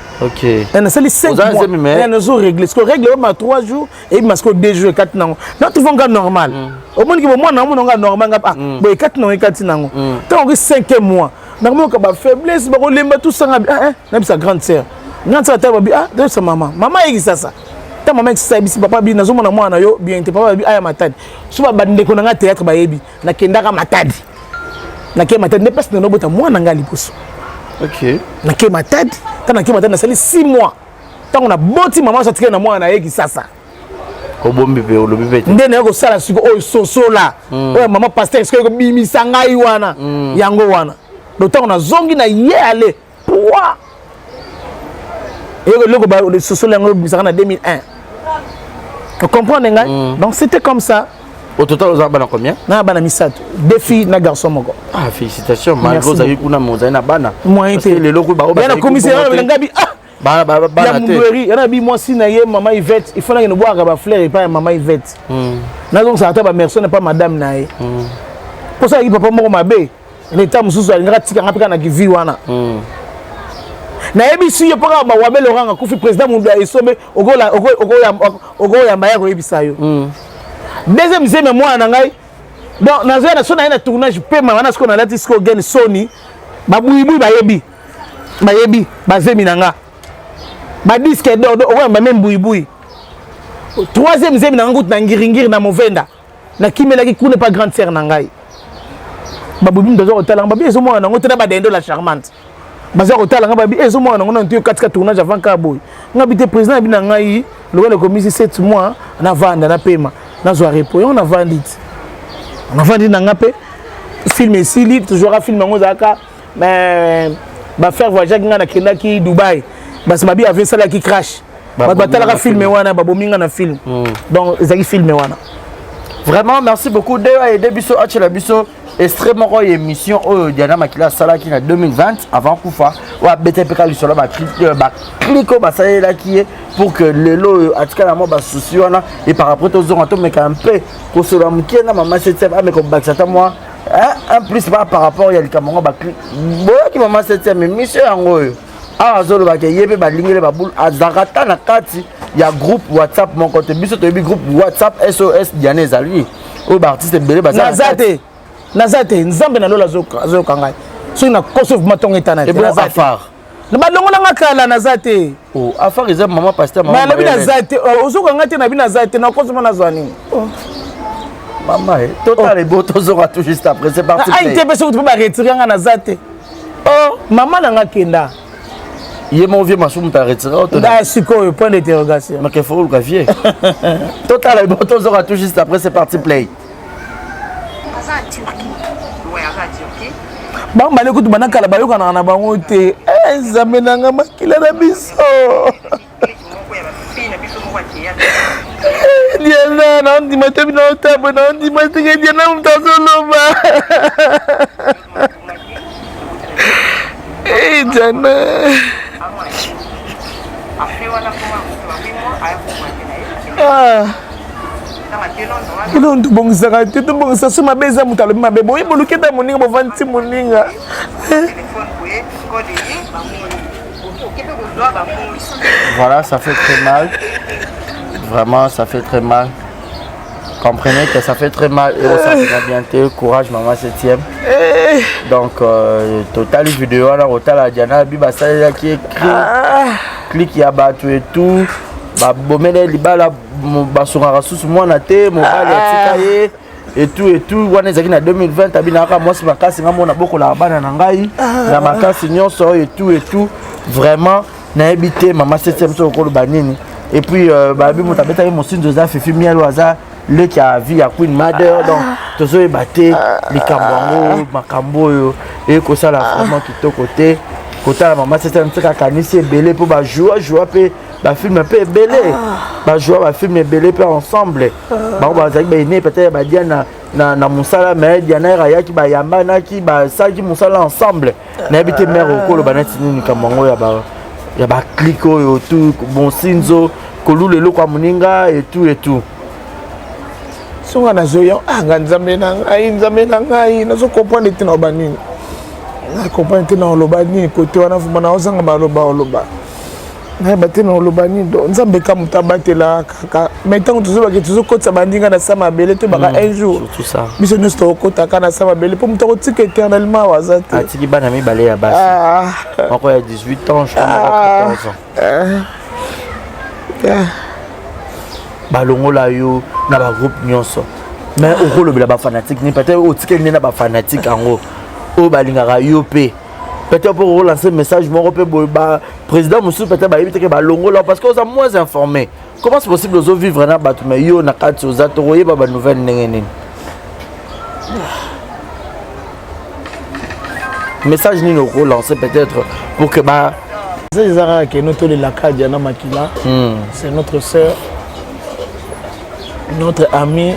Nasali 5 mois, nazo régler siko règle oyo ma 3 jours, eyebima siko 2 jours, ekati nango, natrouve nga normal. Omoniki bomwana, omona nga normal, nga ah boye, ekati nango, ekati nango. Ntango oki 5 mois, nakomoka bafaiblesse, bakolemba tusanga, nayebisa grande sœur, grande sœur ata babi, ah, nayebisa mama, mama ayeki sasa. Ta mama ekisisa, ayebisi papa bi nazomona mwana na yo bien te. Papa babi aya Matadi, so bandeko na nga théâtre bayebi, nakendaka Matadi, nake Matadi nde place nalobota mwana ngai liboso. Nake Matadi, ntango nake Matadi nasali 6 mois. Ntango naboti, mama so atikali na mwana na ye Kisasa. Obombi mpe olobi mpe te. Nde naye kosala siko oyo sosola oyo mama pasteur sikoyo ekobimisa ngai wana, yango wana. Donc ntango nazongi na ye, ale poa eloko sosola yango ebimisaka na 2001, comprendre ngai? Donc c'était comme ça. Au total oza bana combien? Na bana misato, deux filles na garçon moko. Ah, félicitations! Malgré ozali kuna, mais ozali na bana. Moyen te. Lelo nakomisi ngabi, ah, bana ya Mundweri yana bi mwasi na ye mama Yvette, il faut nakende bwaka bafleur epai ya mama Yvette, nazongisaka ata bamercier epai madame na ye, mpo salaki papa moko mabe leta mosusu alingaka tikanga mpe kaka na kivi wana. Nayebisi yo mpo kaka bawabe Laurent akufi, président mundu ya esobe, okoyamba ye, koyebisa yo deuxième zeme mwana na ngai. Donc nazoya na so na ye na tournage pema wana, sikoyo nalati sikoyo gene soni, babuibui bayebi, bayebi bazemi na nga, badisque d'or okoyamba me mbuibui. Troisième zemi na nga kutu na ngiringiri na Movenda, nakimelaki kuna epa grande sœur na ngai. Babubi moto aza kotala nga, babi ezomona nango te na badendo la charmante baza kotala nga, babi ezomona nango nano te, katika tournage avant kaka boye. Nga bi te, président abi na ngai lokola ekomisi 7 mois, navanda, napema, nazwa repos. Yango navandi ti navandi na nga mpe film esili. Toujours film yango ezalaka bafaire voyage nga, nakendaki Dubai, basi babi ave esalaki crash, bato batalaka film wana, babomi nga na film. Donc ezalaki film wana. Vraiment, merci beaucoup. Nde aide biso, atiela biso. Extrait moko ya émission oyo Diana Makila asalaki na 2020 avant kufa, oyo abetaki mpe kaka lisolo baclique oyo basalelaki ye pour que lelo oyo atikala mwa basusi wana. Et par après tozonga, tomeka mpe kosolola moke na mama 7 ameka kobakisa ata mwa un plus par rapport ya likambo yango baclique. Boyoki mama 7 émission yango oyo awa azolobaka ye mpe balingele babulu, azalaka ata na kati ya groupe WhatsApp moko te. Biso toyebi groupe WhatsApp SOS Diana ezali oyo baartiste ebele. Baza te, naza te. Nzambe na lola azoyoka ngai, soki nakosi vraiment ntongo etana te. Afar. Balongolanga kala, naza te. Afar eza mama pasteur. Nalobi naza te, ozoyoka ngai te. Nabi naza te, nakosi mpo nazwa nini? Mama, total ebo, tozoka tout juste après. C'est parti. Ai te, mpe soki mpe baretire nga, naza te. Oh, mama na nga kenda. Ye moko vie masumu ta retire. Nda sikoyo, point d'interrogation. Make fo oluka vie. Total ebo, tozoka tout juste après. C'est parti, play. Aza Turquie. Ouais, aza Turquie. Bango bale kutu banda kala bayokanaka na bango te. Nzambe na nga, makila na biso. Diana, naondima te, bino otambo, naondima teke Diana moto azoloba. Diana. Ah. Eloko tobongisaka te, tobongisa so mabe eza moto alobi mabe boye, boluki ata moninga, bovandisi moninga. Voilà, ça fait très mal. Vraiment, ça fait très mal. Comprenez que ça fait très mal et ça fait bien te. Courage, maman septième. Donc, total vidéo, alors, total Diana, biba, ça, qui écrit, clique, ya bato et tout. Babomele libala, basungaka susu mwana te, mobali atika ye et tout et tout. Wana ezalaki na 2020. Abinaka mwasi makasi, nga mona bokolaka bana na ngai na makasi nyonso et tout et tout. Vraiment, nayebi te mama septième soki okoloba nini. Et puis bayebi moto abetaki mosinzo eza Fifi Miel, aza leki ya vie ya Queen Mother. Donc tozoyeba te likambo yango, makambo oyo ekosala vraiment kitoko te. Kotala mama septième tika akanisi ebele mpo bajoua joua mpe bafilm mpe ebele, bajoua bafilm ebele mpe ensemble. Bango bazalaki baene peut-être badia na mosala, mais Diana ayaki, bayambanaki, basalaki mosala ensemble. Nayebi te mare okoloba neti nini likambo yango ya baclique oyo tout bonsinzo, kolula eloko ya moninga et tout et tout. Songa nazoya anga, Nzambe na ngai, Nzambe na ngai, nazocomprendre te na oloba nini, nacomprendre te na oloba nini. Kote wana vraiment naozanga baloba oloba, nayeba te na oloba nini. Donc Nzambe ka moto abatela kaka. Mais ntango tozobaki, tozokotisa bandinga na sa mabele, toyebaka un jour biso nyonso tokokotaka na sa mabele, mpo moto akotika éternellement awa aza te. Atiki bana mibale ya basi, moko ya 18 ans, je crois, moko 14 ans. Balongola yo na bagroupe nyonso, mais okolobela bafanatique nini? Peut-être otikeli nde na bafanatique yango oyo balingaka yo mpe, peut-être mpo okolancer message moko mpe boye. Baprésident mosusu peut-être bayebi teke balongola parce que oza moins informé. Comment c'est possible ozovivre na bato, mais yo na kati oza tokoyeba banouvelle ndenge nini? Message nini okolancer peut-être pour que ba Eza kaka keno tolelaka Diana Makila. C'est notre sœur, notre ami.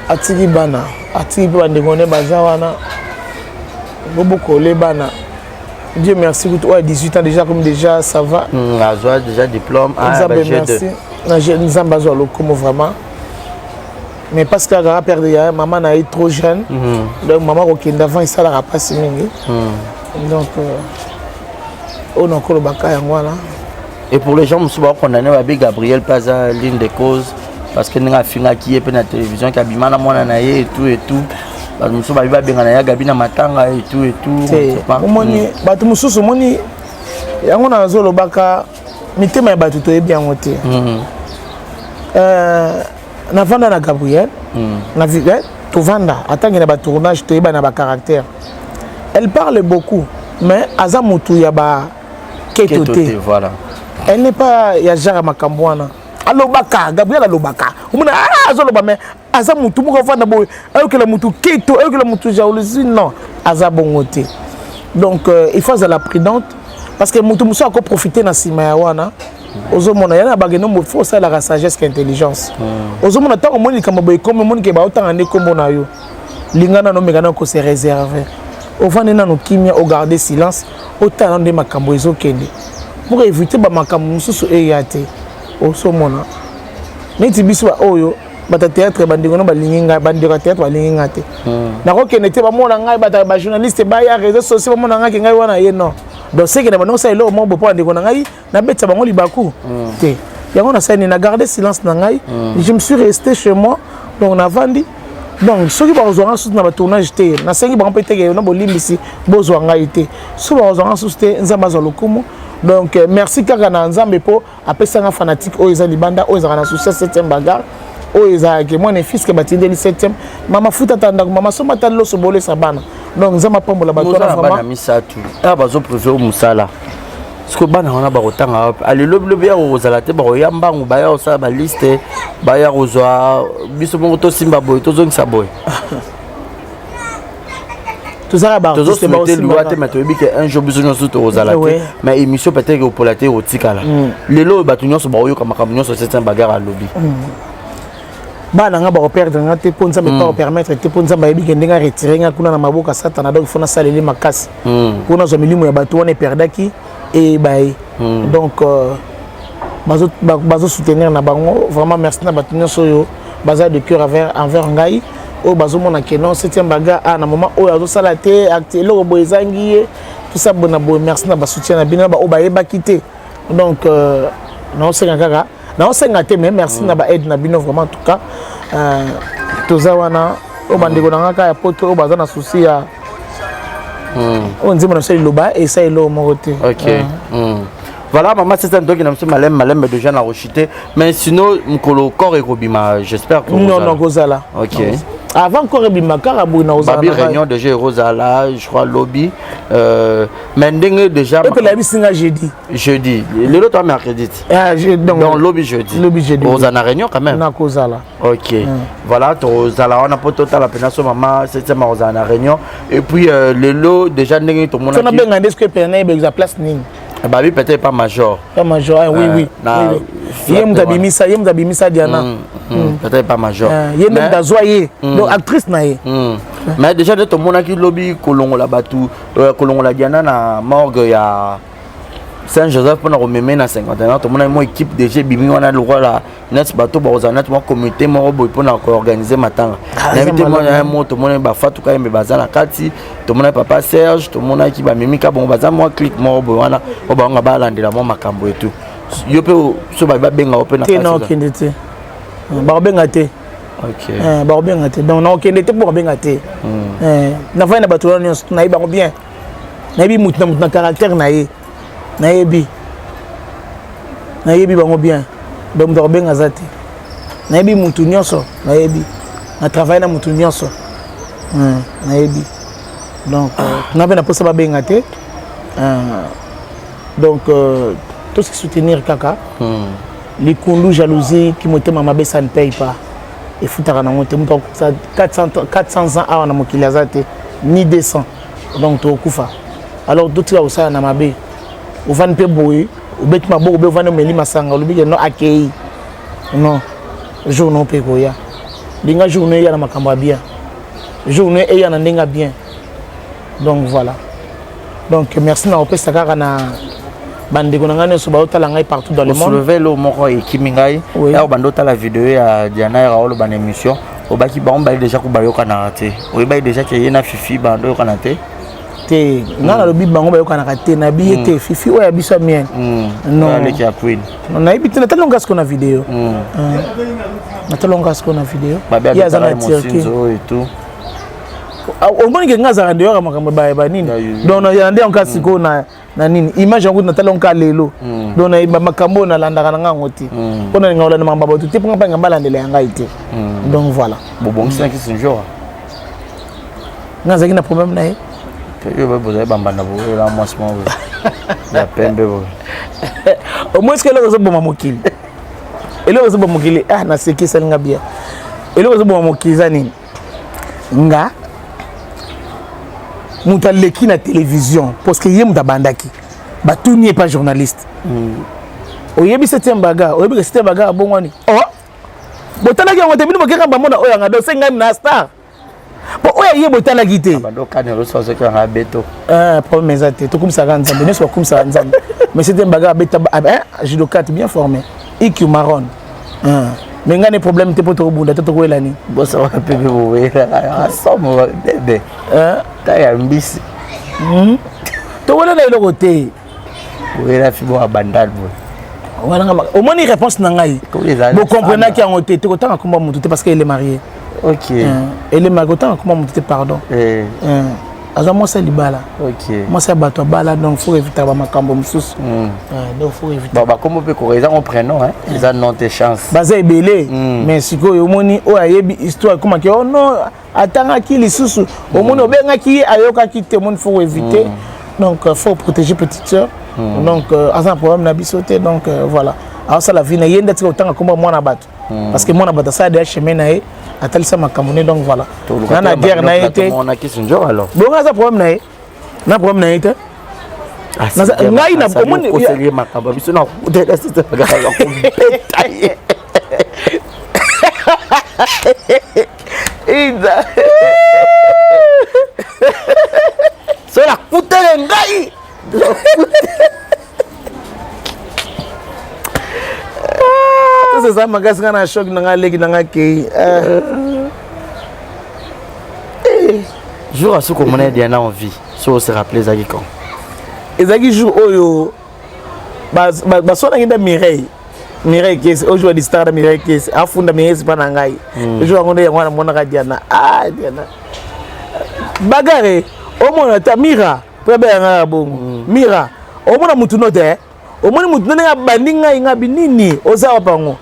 Atiki bana, atiki mpe bandeko ne baza wana, bobokole bana. Dieu merci, kutu oyo 18 ans déjà, comme déjà ça va. Azwa déjà diplôme. Nzambe merci, Nzambe azwa lokomo vraiment. Mais parce que akaka perdre ya mama na ye trop jeune. Donc mama kokende avant esalaka mpasi mingi. Donc oyo nakolobaka yango wana. Et pour les gens mosusu bakondamne, babi Gabriel mpe aza l'une des causes, parce que ndenge afingaki ye mpe na télévision ki abima na mwana na ye et tout et tout. Bato mosusu babi babenga na ya Gabi na matanga et tout et tout. Omoni bato mosusu, omoni yango nazolobaka, mitema ya bato toyebi yango te. Navanda na Gabriel, tovanda atangi na batournage, toyeba na bacaractère. Elle parle beaucoup, mais aza motu ya baketo te. Voilà. Elle n'est pas ya genre ya makambo wana. Alobaka, Gabriel alobaka, omona azoloba, mais aza motu moko avanda boye ayokela motu keto, ayokela motu jalousie, non, aza bongo te. Donc il faut azala prudente, parce que motu mosusu akoprofite na nsima ya wana. Ozomona yana bakende, faut osalaka sagesse que intelligence. Ozomona ntango omoni likambo boye ekomi, omoni ke baotanga nde nkombo na yo. Linga nano omeka nano kose réserve, ovandi nano kimia, ogarde silence, otala nano nde makambo ezokende pour éviter bamakambo mosusu eya te. Osomona neti biso baoyo bato ya théâtre, bandeko no balingi ngai, bandeko ya théâtre balingi ngai te. Nakokende te, bamona ngai, bato bajournaliste baya, réseau sociaux bamona ngai ke ngai wana ye non. Donc seke na bando kosala eloko moko bo mpo bandeko na ngai nabetisa bango libaku te. Yango nasali nini? Na garde silence na ngai, je me suis resté chez moi. Donc navandi. Donc soki bakozwa nga susu na batournage te, nasengi bango mpe teke na bolimbisi, bozwa ngai te. Soki bakozwa nga susu te, Nzambe azwa lokumu. Donc merci kaka na Nzambe mpo apesanga fanatique oyo eza libanda, oyo ezalaka na souci ya 7e bagarre, oyo ezalaka mwana fiske batindeli 7e mama futa ata ndako, mama somba ata loso bolesa bana. Donc Nzambe apambola bato wana. Bana misato awa bazopréféré mosala. Sikoyo bana wana bakotanga wapi? Alelobilobi ya kozala te, bakoya mbangu, baya kosala baliste, baya kozwa biso moko, tosimba boye, tozongisa boye. Tozosouhaite liwa te, mais toyebi ke un jour biso nyonso tokozala te. Mais émission peut-être ekopola te, ekotikala. Lelo oyo bato nyonso bakoyoka makambo nyonso septième bagarre alobi. Bana nga bakoperdre nga te, mpo Nzambe mpe akopermettre te, mpo Nzambe ayebi ke ndenge aretire nga kuna na maboko ya Satana. Donc faut nasaleli makasi mpo nazwa milimo ya bato wana eperdaki, eyeba ye. Donc bazosoutenir na bango vraiment. Merci na bato nyonso oyo baza de cœur envers ngai, oyo bazomona ke non, septième bagarre a na moment oyo azosala te eloko boye ezangi ye, tout ça boye na boye. Merci na basoutien na bino, na baoyo bayebaki te. Donc naosenga kaka, naosenga te, mais merci na baaide na bino vraiment. En tout cas toza wana. Oyo bandeko na nga kaka ya poto oyo baza na souci ya oyo nzembo na biso liloba esa eloko moko te. Ok. Voilà, mama Sesa Ndoki na biso, malembe malembe déjà na rochite. Mais sinon mokolo corps ekobima, j'espère que Non, non, kozala. Ok. Avant corps ebima kaka boye na kozala. Babi réunion déjà ekozala, je crois lobby, mais ndenge déjà epela bisinga jeudi. Jeudi, lelo to mercredi. Ah, donc lobi jeudi. Lobi jeudi. Ozala na réunion quand même? Nakozala. Ok, voilà, tozala wana mpo totala mpena so mama septième akozala na réunion. Et puis lelo déjà ndenge tomonaki nabenga nde soki epela nayeba eza place nini. Babi peut-être pas major. Pas major, ah, oui, oui. Oui, oui. Ye moto abimisa, ye moto abimisa Diana. Peut-être pas major. Ye nde moto azwa ye, donc actrice na ye. Mais déjà nde tomonaki lobi kolongola bato, kolongola Diana na morgue ya Saint Joseph mpona komeme na 51, tomonaki mwa équipe déjà ebimi wana lokola neti bato bakozala neti mwa comité moko boye mpona koorganiser matanga. Nayebi te mo tomonaki bafatuka yembe baza na kati, tomonaki papa Serge, tomonaki bamimika bongo, baza mwa clique moko boye wana oyo bango balandela mwa makambo etu. Yo mpe so babi babenga yo mpe na te? Naokende te, bakobenga te. Bakobenga te. Donc naokende te mpo bakobenga te. Nafai na bato wana nyonso, nayebi bango bien, nayebi mutu na mutu na caractère na ye, nayebi bango bien. Donc moto akobenga aza te. Nayebi mutu nyonso, nayebi, na travaille na mutu nyonso, nayebi. Donc nga mpe na mposa babenga te. Donc tosi soutenir kaka. Likundu, jalousie, ki motema mabe, ça ne paye pas, efutaka nango te. Moto akokisa 400 ans awa na mokili aza te, ni 200. Donc tokokufa. Alors totika kosala na mabe. Ovandi mpe boye, obeti maboko mpe ovandi, omeli masanga, olobi ke non, akei. Non, jour no mpe ekoya. Linga jour no eya na makambo ya bien, jour no eya na ndenge ya bien. Donc voilà. Donc merci na kopesa kaka na bandeko na ngai nyonso baotala ngai partout dans le monde. Osoulevé lo moko ekimi ngai ya obanda otala video ya Diana yaka oloba na émission, obaki bango bali déjà ko bayokanaka te. Oyebaki déjà ke ye na Fifi bando oyokana te? Te, ngai nalobi bango bayokanaka te, nayebi ye te. Fifi oyo ya biso ya mienne? Non, aleki ya Queen. Nayebi te. Natali nga siko na video, natali nga siko na video. Ye aza na Turquie. Omoni ke nga azalaka nde yoka makambo banini. Donc na nde yango sikoyo na nini, image yango natali yango kaka lelo. Donc nayeba makambo oyo nalandaka na nga yango te, mpo nalinga kolanda makambo ya bato te, mpo nga mpangi balandela ya ngai te. Donc voilà. Bobongisanaki sinjor? Nga azalaki na problème na ye? Yo bozali bambanda boye, mwasi moko ya pembe boye. Au moins eloko ezoboma mokili, eloko ezoboma mokili, ah, naseki, esalinga bien. Eloko ezoboma mokili eza nini? Nga moto aleki na télévision parce que ye moto abandaki, batuni ye pa journaliste: "Oyebi septième bagarre? Oyebi ke septième bagarre abongwani?" Oh, botalaki yango te bino, bokeka bamona oyo yanga. Donc se ngai na star. Po oyo ye botalaki te. Ah, problème eza te. Tokumisaka Nzambe, nyonso bakumisaka Nzambe. Mais c'était bagarre beta hein, judokate bien formé. IQ Maron. Hein. Mais nga ne problème te po tokobunda te tokoyela nini? Bosaka pepe bowelaka somo bebe. Hein? Taya mbisi. Hmm? Towela na eloko te. Wela fibo ya bandal boye. Wana nga omoni réponse na ngai. Bocomprenaki yango te, tokotanga komba motu te parce qu'elle est mariée. Ok. Elle est mariée, otanga komba motu te pardon. Eh. Aza mwasi ya libala. Ok. Mwasi ya bato abala donc faut éviter ba makambo mosusu. Donc faut éviter. Bon bakombo mpe koko eza ngo prénom hein, eza nom te chance. Baza ebele mais sikoyo omoni oyo ayebi histoire ekomaki oh non atangaki lisusu omoni obengaki ye ayokaki te omoni faut éviter. Donc faut protéger petite sœur. Donc aza na problème na biso te donc voilà. Asala vie na ye nde atika kotanga kombo mwana bato. Parce que mwana bato asala déjà chemin na ye atalisa makambo ne donc voilà. Na na guerre na ye te. Bongo aza problème na ye. Na problème na ye te. Ngai na omoni okoseli makambo biso na kutela sita kobeta ye. Ida. So na kutele ngai. Sasa eza makasi nga na choc na nga leki na nga kei. Jour asuki komona Diana en vie, so se rappeler ezalaki quand? Ezalaki jour oyo baswanaki nda Mireille. Mireille Kesi, oyo jour star na Mireille Kesi, afunda Mireille Kesi pa na ngai. Jour yango nde yango wana namonaka Diana. Ah Diana. Bagare, omona ta Mira, po abenga ngai ya bongo. Mira, omona mutu no te. Omoni mutu ndenge abandi ngai ngai binini oza wapi yango?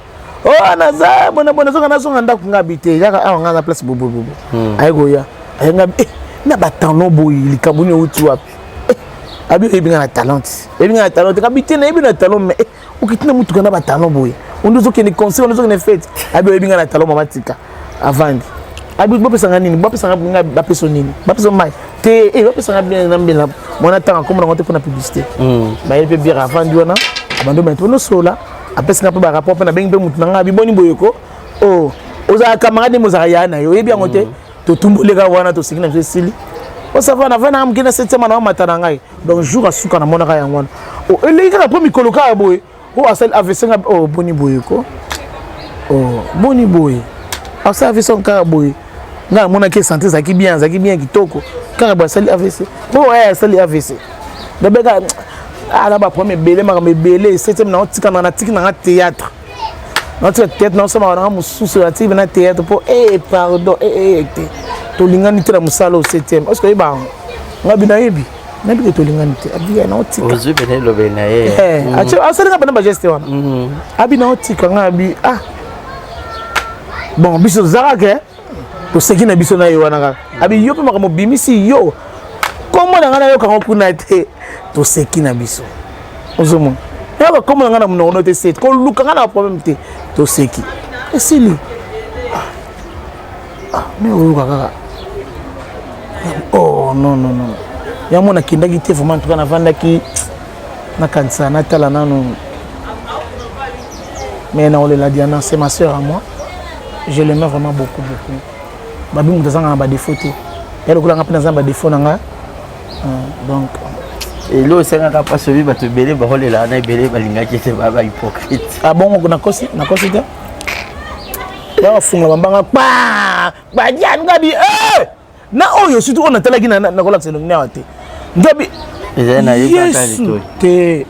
Oh naza bona bona zonga nazonga ndako ngai bi te yaka awa ngai na place bobo bobo. Aye koya. Aye ngai eh na ba talon boyi likambo nini outi wapi? Eh abi oyebi ngai na talent. Oyebi ngai na talent te bi te nayebi na talon mais eh okiti na mutuka na ba talon boye. Ondo ozokende concert ondo ozokende fête. Abi oyebi ngai na talon mama tika. Avandi. Abi bopesa ngai nini? Bopesa ngai bapesa nini? Bapesa mai. Te eh bapesa ngai bien na mbela. Mwana tanga komona ngo te pona publicité. Baye pe bière avandi wana. Abando mais tono sola. Apesi nga pe ba rapport pe na bengi pe mutu na ngai biboni boyeko. Oh ozala camarade mo ozala ya na yo oyebi yango te. Totumboleka wana toseki na biso esili. Osava na vana moke na septième na mata na ngai. Donc jour asuka na monaka yango wana. Oh eleki kaka po mikolo kaka boye. Oh asali AVC nga oh boni boye ko. Oh boni boye. Asali AVC kaka boye. Nga namonaki santé ezalaki bien, ezalaki bien kitoko. Kaka boye asali AVC. Po eh asali AVC. Bebeka ah na ba problème ebele makambo ebele septième na otika na natiki na nga théâtre. Natika théâtre na osama na mosusu natiki na théâtre po eh pardon eh eh te. Tolingani te na mosala au septième. Est-ce que oyeba yango? Nga bi nayebi. Nayebi ke tolingani te. Abi na otika. Ozwi pene elobeli na ye. Eh, asali nga bana ba geste wana. Abi na otika nga abi ah. Bon, biso tozalaka ke toseki na biso na ye wana kaka. Abi yo mpe makambo obimisi yo. Kombo na ngai nayoka kuna te. Toseki na biso. Ozomona. Ya ba kombo na ngai na monoko te se. Koluka ngai na problème te. Toseki. Esili. Ah, mais oyoka kaka. Oh non non non. Yango nakendaki te vraiment en tout cas navandaki nakanisa natala nanu. Mais naolela Diana, c'est ma sœur à moi. Je l'aimais vraiment beaucoup beaucoup. Babi moto azanga na ba défaut te. Ya lokola nga mpe naza na ba défaut na nga. Donc elo osengaka mpasi oyebi bato ebele baolela wana ebele balingaki ete ba ba hypocrite. Ah bon nakosi nakosi te. Bafunga bambanga pa badian ngabi eh na oyo surtout oyo natalaki nakolakisa elongi nawa te. Ngabi Yesu te.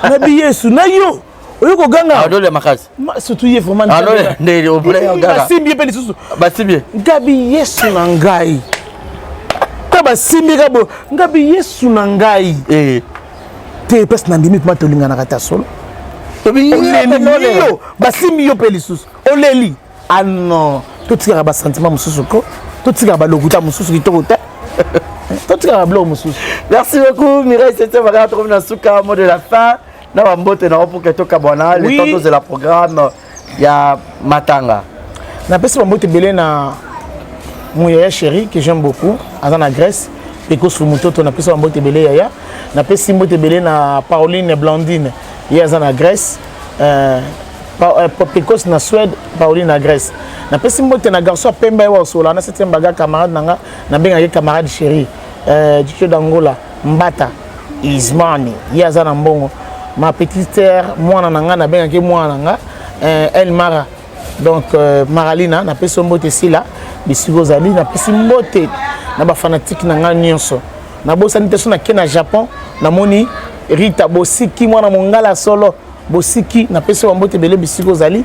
Nabi Yesu na yo oyo koganga. Adole makasi. Surtout ye vraiment. Adole ndeli obule gaga. Basimbi ye pe lisusu. Basimbi ye. Ngabi Yesu na ngai. Ka basimbi ka bo ngabi Yesu na ngai. Eh. Te place na ndimi pema tolinganaka ta solo. Oleli yo basimbi yo pe lisusu. Oleli. Ah non, totikaka ba sentiment mosusu ko. Totikaka ba lokuta mosusu kitoko te. Totikaka biloko mosusu. Merci beaucoup Mireille Sete Bagala tokomi na suka mot de la fin. Na ba mbote na pour que tokabwana le temps tozela programme ya matanga. Napesi ba mbote ebele na mon yaya chéri que j'aime beaucoup aza na Grèce Pekos Mutoto napesi ba mbote ebele yaya. Napesi mbote ebele na Pauline Blandine ye aza na Grèce. Pecos na Suède, Pauline na Grèce. Napesi mbote na garçon pemba ye wa na septième bagarre camarade na nga, nabengaki camarade chéri. Dieu d'Angola, Mbata, Ismani, ye aza na mbongo. Ma petite sœur, mwana na nga, nabengaki mwana na nga, El Mara. Donc Maralina, napesi mbote sila, bisiko ozali, napesi mbote na ba fanatique na nga nyonso. Nabosani te so nake na Japon, namoni Rita Bosiki mwana mongala solo. Bosiki napesi mbote ebele bisiko ozali.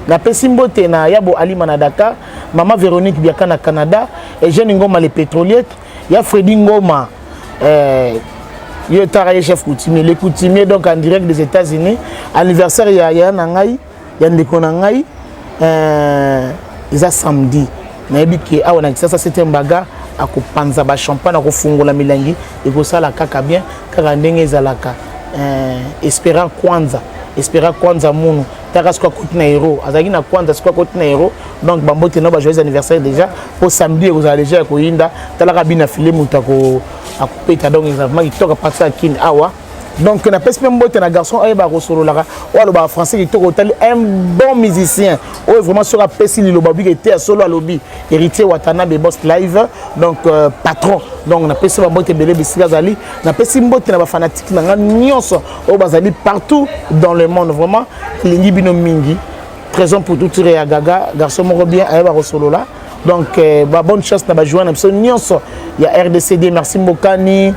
Napesi mbote na Yabo Alima na Dakar, Mama Véronique Biaka na Canada, Eugène Ngoma le pétrolier, ya Freddy Ngoma yo tara ye chef coutumier, le coutumier donc en direct des États-Unis, anniversaire ya ya na ngai, ya ndeko na ngai, eza samedi. Nayebi ke awa na Kinshasa septième bagarre akopanza ba champagne, akofungola milangi, ekosala kaka bien, kaka ndenge ezalaka. Espérant Kwanza, Espérant Kwanza munu taka sikoyo akoti na héros, azalaki na Kwanza sikoyo akoti na héros. Donc bambote na ba joyeux anniversaire déjà po samedi ekozala déjà ya koyinda, talaka bina file moto akopeta. Donc eza vraiment kitoko partir ya Kini awa. Donc napesi mpe mbote na garçon oyeba kosololaka, oyo alobaka français kitoko, otali un bon musicien oyo vraiment soki apesi liloba obiki ete ya solo, alobi Héritier Watanabe Boss Live, donc patron. Donc napesi bambote ebele bisika azali, napesi mbote na bafanatike na nga nyonso oyo bazali partout dans le monde. Vraiment elingi bino mingi. Trésor pour tout ya Gaga, garçon moko bien ayeba kosolola. Donc ba bonne chance na bajoueur na biso nyonso ya RDCD. Merci Mbokani,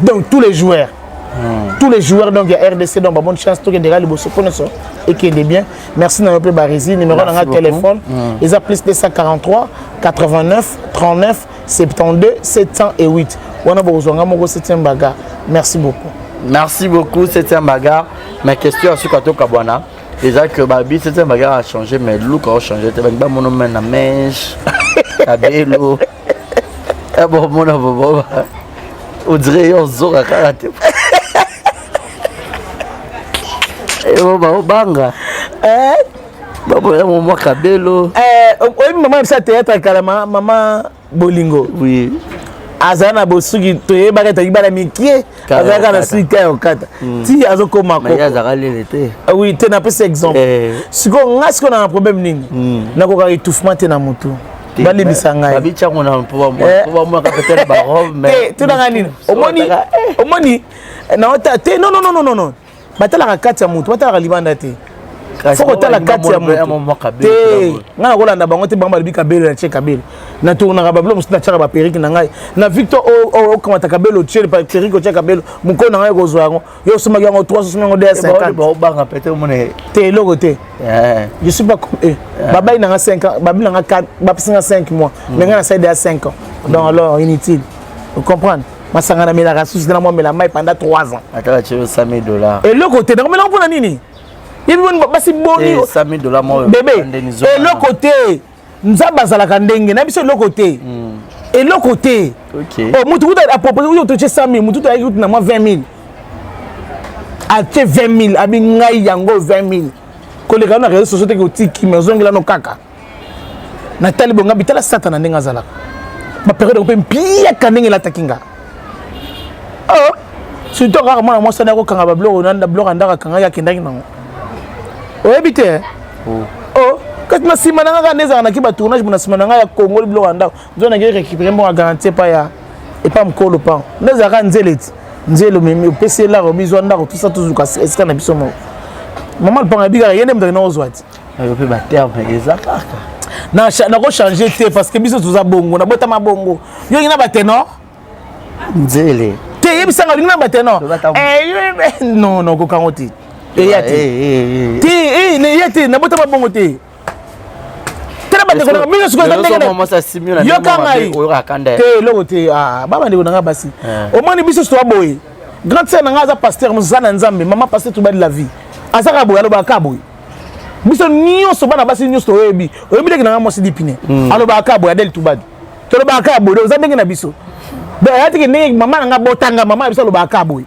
donc tous les joueurs, tous les joueurs donc ya RDC, donc ba bonne chance, tokendeka liboso mpo nyonso ekende bien. Merci na yo mpe Barisi. Numéro na nga téléphone eza plus 243 89 39 72 708, wana bokozwa nga moko 7e bagarre. Merci beaucoup. Merci beaucoup 7e bagarre. Ma question ya suka tokabwana eza que babi 7e bagarre a changé, mais look a changé te. Balingi bamona me na mèche kabelo, bomona bobo, on dirait yo ozoka kaka te, baobanga baboya mwa kabelo. Oyebi mama bisa théâtre kala, mama Bolingo? Oui. Azala na bosuki, toyebaka etaki bana mikie, azalaka na suki ya kokata ti azokoma. Azalaka lele te. Oui te, napesi exemple. Sikoyo nga sikoyo na problème nini? Nakokaka étouffement te na motu, balibisa ngai. Tunanga nini? Omoni, omoni naota te. Non, non, non, non, non, batalaka kati ya motu, batalaka libanda te. Fo kotala kati ya motu te. Ngai nakolanda bango te. Bango balobi kabelo, na tie kabelo, natournaka babilo mosusu, natiaka baperruque na ngai na Victor. Okamata kabelo, otie perruque, otia kabelo, mokolo na ngai ekozwa yango. Yo osomaki yango 3, osomaki yango 250 te, eloko te. Je suis pas comme eux. Babai nanga 5 ans, babi nanga 4, bapesi nga 5 mois, mais ngai nasali deya 5 ans. Donc alors inutile, comprendre. Masanga namelaka susu te, na mwa mela mai pendant 3 ans. Atala tie 100 000 dollars. Eloko te, nakomelaka mpona nini? Yebi boni basi boni bebe, eloko te. Nzambe azalaka ndenge na biso, eloko te, eloko te. Mutu kuta apropose kuta totie 100 000, mutu ayaki kutu na mwa 20 000, atie 20 000, abi ngai yango 20 000 koleka na réseau sociaux teke otiki, mais ozongela no kaka. Natali bonga bitala satana ndenge azalaka, bapériode mpe mpiaka ndenge elataki nga. Oh, surtout kaka mwana mwasi wana akokanga babiloko na biloko ya ndako, akangaki, akendaki nango, oyebi te. Oh, kasi na nsima na nga kaka nde ezalaka naki batournage mo na nsima na ngai ya kongoli biloko ya ndako, nzo naki récupéré mbongo ya garantie epa ya epa mokolo pan nde ezalaka nzele ti nzele omemi, opesi elaka, obizwa ndako tusa, tozuka esika na biso moko. Mama lupanga yebi kaka ye nde moto akenda kozwa ti. Oyo mpe baterme eza kaka. Nakochange te parce que biso toza bongo, nabotama bongo. Yo olingi na baténor? Nzele. Te, yebisanga, olingi na baténor? Non, non, kokango te, eya te te, eya te, nabotama bongo te. Tala bandeko nanga, bino sikoyo eza ndenge yoka ngai te, eloko te. Ba bandeko nanga basi, omoni biso toza boye. Grande sœur nanga aza pasteur, moza na Nzambe, mama pasteur tobali la vie, azaka boye, alobaka kaka boye. Biso nyonso bana basi nyonso toyebi, oyebi ndenge nanga mwasi dipine alobaka kaka boye, Adele Tubadi, tolobaka kaka boye, oza ndenge na biso. Donc eya teke ndenge mama nanga botanga, mama na biso alobaka kaka boye.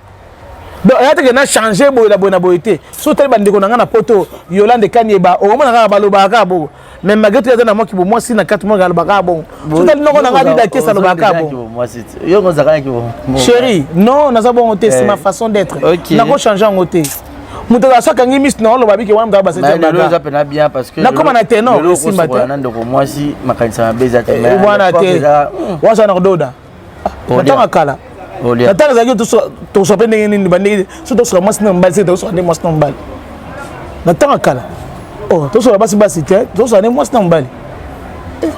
Donc eya teke na change boye na boye na boye te. So otali bandeko na nga na poto, Yolande Kanieba, okomona kaka balobaka kaka bongo, mais malgré tout aza na mwaki bomwasi na kati mwaki, alobaka kaka bongo. So otali noko na nga Dida Kesa, alobaka kaka bongo. Chéri, non, naza bongo te, c'est ma façon d'être, nakochange yango te. Moto aza so akangi miso na oloba bike wana moto abaseeza mpena bien parce que nakoma na tenor esimba te na ndeko mwasi makanisa mabe eza te eh, wana te waza na kododa ah, na ntango ya kala na ntango ezalaki tokosoka mpe ndenge nini bandenge so tosoka mwasi na mobali seke tokosoka nde mwasi na mobali na ntango ya kala oh, tosoka basi basi te tosoka nde mwasi na mobali eh,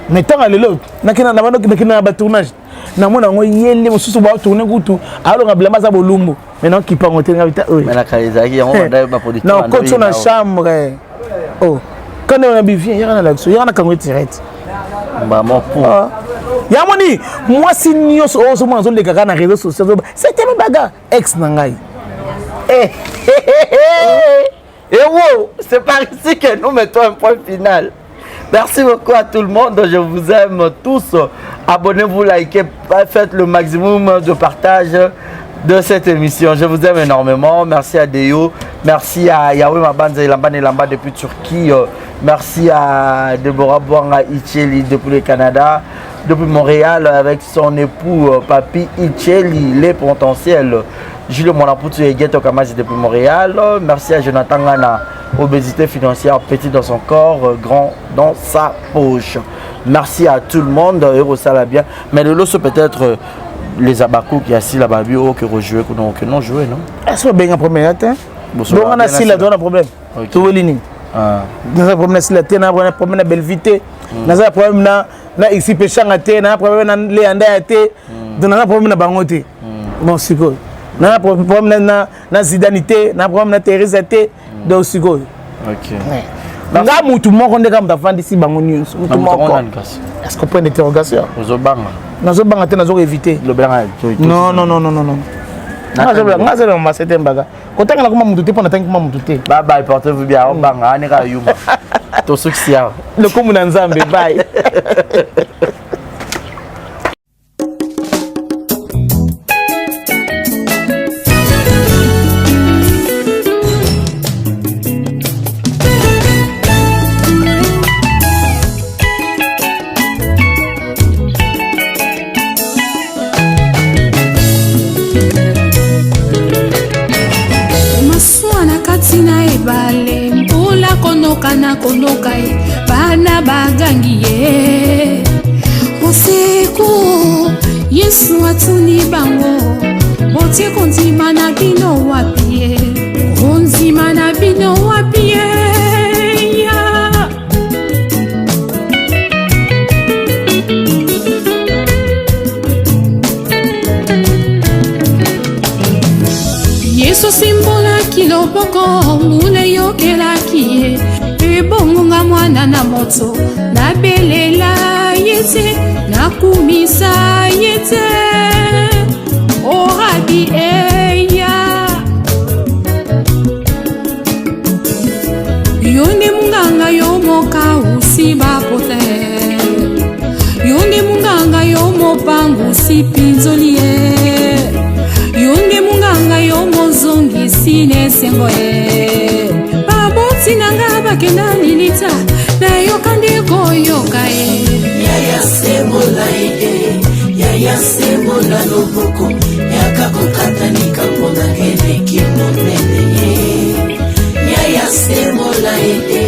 mais ntango ya lelo nakenda na batournage namona yango ye nde mosusu batourne kutu alonga bilamba aza bolumbu mais naokipa yango te ngai ta oyo nakoti na chambre oh kande wana bivien yaka na lakso yaka na kango etirete ah. yango ni mwasi nyonso oyo ozomona azoleka kaka na réseau social c'était baga ex na ngai eh, eh, eh, Et wow, c'est par ici que nous mettons un point final. Merci beaucoup à tout le monde. Je vous aime tous. Abonnez-vous, likez, faites le maximum de partage de cette émission. Je vous aime énormément. Merci à Deo. Merci à Yahweh Mabanza Elamba Nelamba depuis Turquie. Merci à Deborah Bouanga Icheli depuis le Canada. Depuis Montréal avec son époux Papi Icheli, les potentiels. Julio Mwanaputu et Ghetto Kamazi depuis Montréal. Merci à Jonathan Ngana, obésité financière, petit dans son corps, grand dans sa poche. Merci à tout le monde, ça la bien. Mais le lot, peut-être euh, les Abakou qui assis là-bas, oh, qui rejouer, que non jouer, non Est-ce que bien premier hein? Donc on a si là, on a problème. toweli nini ah. naza problème na sila te na problème na bellevue te hmm. naza problème na na isi peshanga te naza problème na leanda ya te hmm. donc naza problème na bango te hmm. bon sikoyo naza problème na na zidane te na problème na theresa te donc sikoyo nga mutu moko nde kaka moto afandisi bango nyonso mutu moko est-ce que point d'interrogation ozobanga nazobanga te nazo éviter non non non non non nga azela masete mbaka kotangela kuma mutu te mpo natangi kuma mutu te bye bye portez vous bien obanga ane kaka yuma tosukisi awa lokumu na nzambe bye Masuwa na kati na ebale mbula konoka na konoka ye bana bagangi ye usiku yesu atuni bango botie kondima na bino wapi ye kondima na bino wapi ye Yesu asimbolaki loboko mbula eyokelaki ye ebongo nga mwana na moto nabelela ye te nakumisa ye te orabi eya yo nde munganga yo mokausi bapote yo nde munganga yo mopangusi mpinzoli ye yo nde munganga yo mozongisi na esengo ye baboti na nga bakenda lilita nayoka nde koyoka ye yaya sembola ye yaya sembola loboko yaka kokata likambo na eleki monene ye yaya sembola ye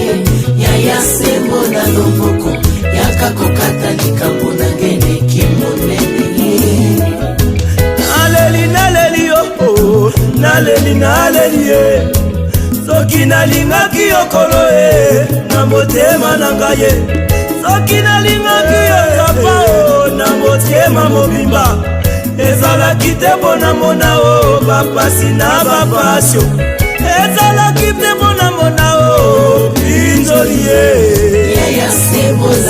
yaya sembola loboko yaka kokata likambo na eleki monene ye naleli naleli yo oh, naleli naleli ye soki nalingaki yo kolo e na motema na ngai ye soki nalingaki yo papa o na motema mobimba ezalaki te mpo na mona o bapasi na bapasio ezalaki te mpo na mona o pinzoli ye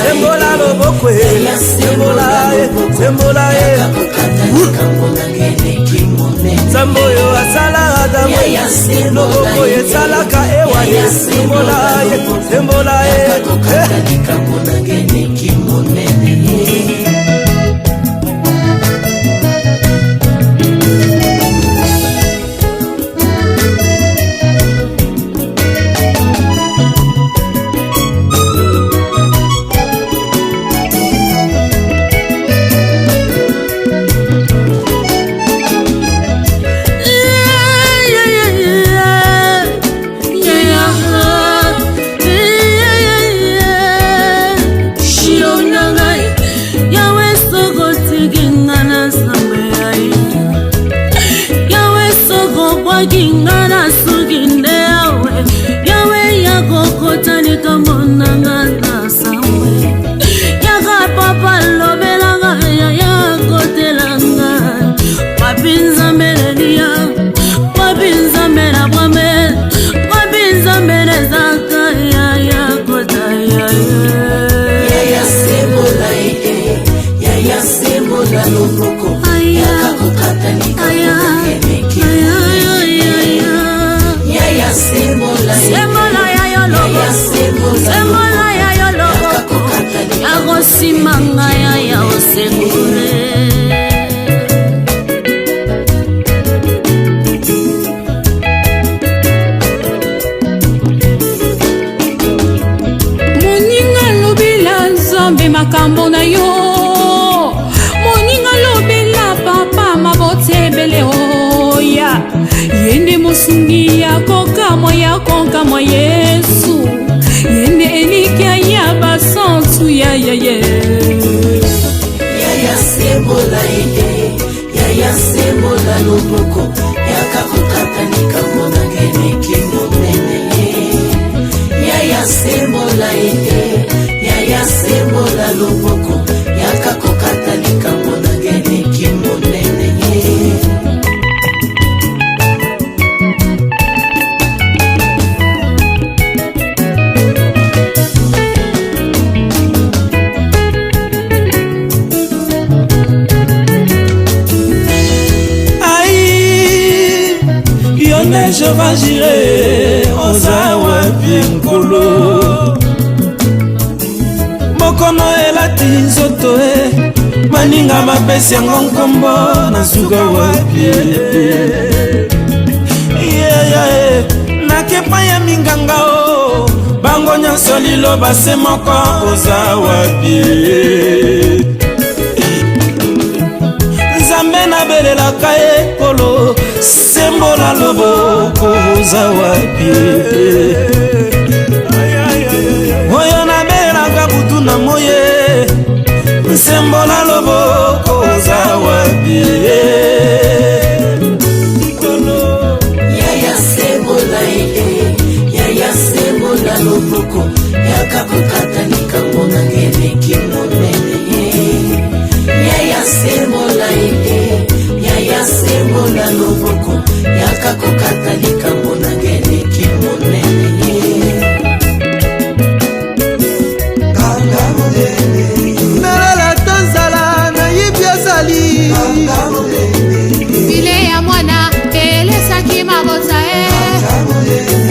sembola loboko e sembola ye sembola ye nzambe oyo asalaka ntango loboko esalaka ewa ye sembola ye sembola ye bikamwa Yesu ye nde elikya ya basantu ya yaye. Yaya sembola ye, yaya sembola loboko, yaka kokata likambo na ngeleki monene ye. Yaya sembola ye, yaya sembola loboko, yaka kokata likambo na ngeleki monene ye. Ai, yo nde Jehova Jire, oza wapi nkolo? Bokono elati nzoto e, baninga bapesi yango nkombo, nasuka wapi? Yeah, yeah. Nakepa ya minganga o, bango nyonso liloba se moko, oza wapi? Nzambe nabelelaka ye kolo, sembola loboko, oza wapi? Oyo nabelelaka butu na moye, sembola loboko, oza wapi? Yaya sembola ye, yaya sembola loboko, yaka kokata likambo na ngeleki monene ye. Yaya sembola ye, yaya sembola loboko, yaka kokata likambo na ngeleki monene ye. Nalala ta nzala, nayibi azali Bile ya mwana elesaki mabota e.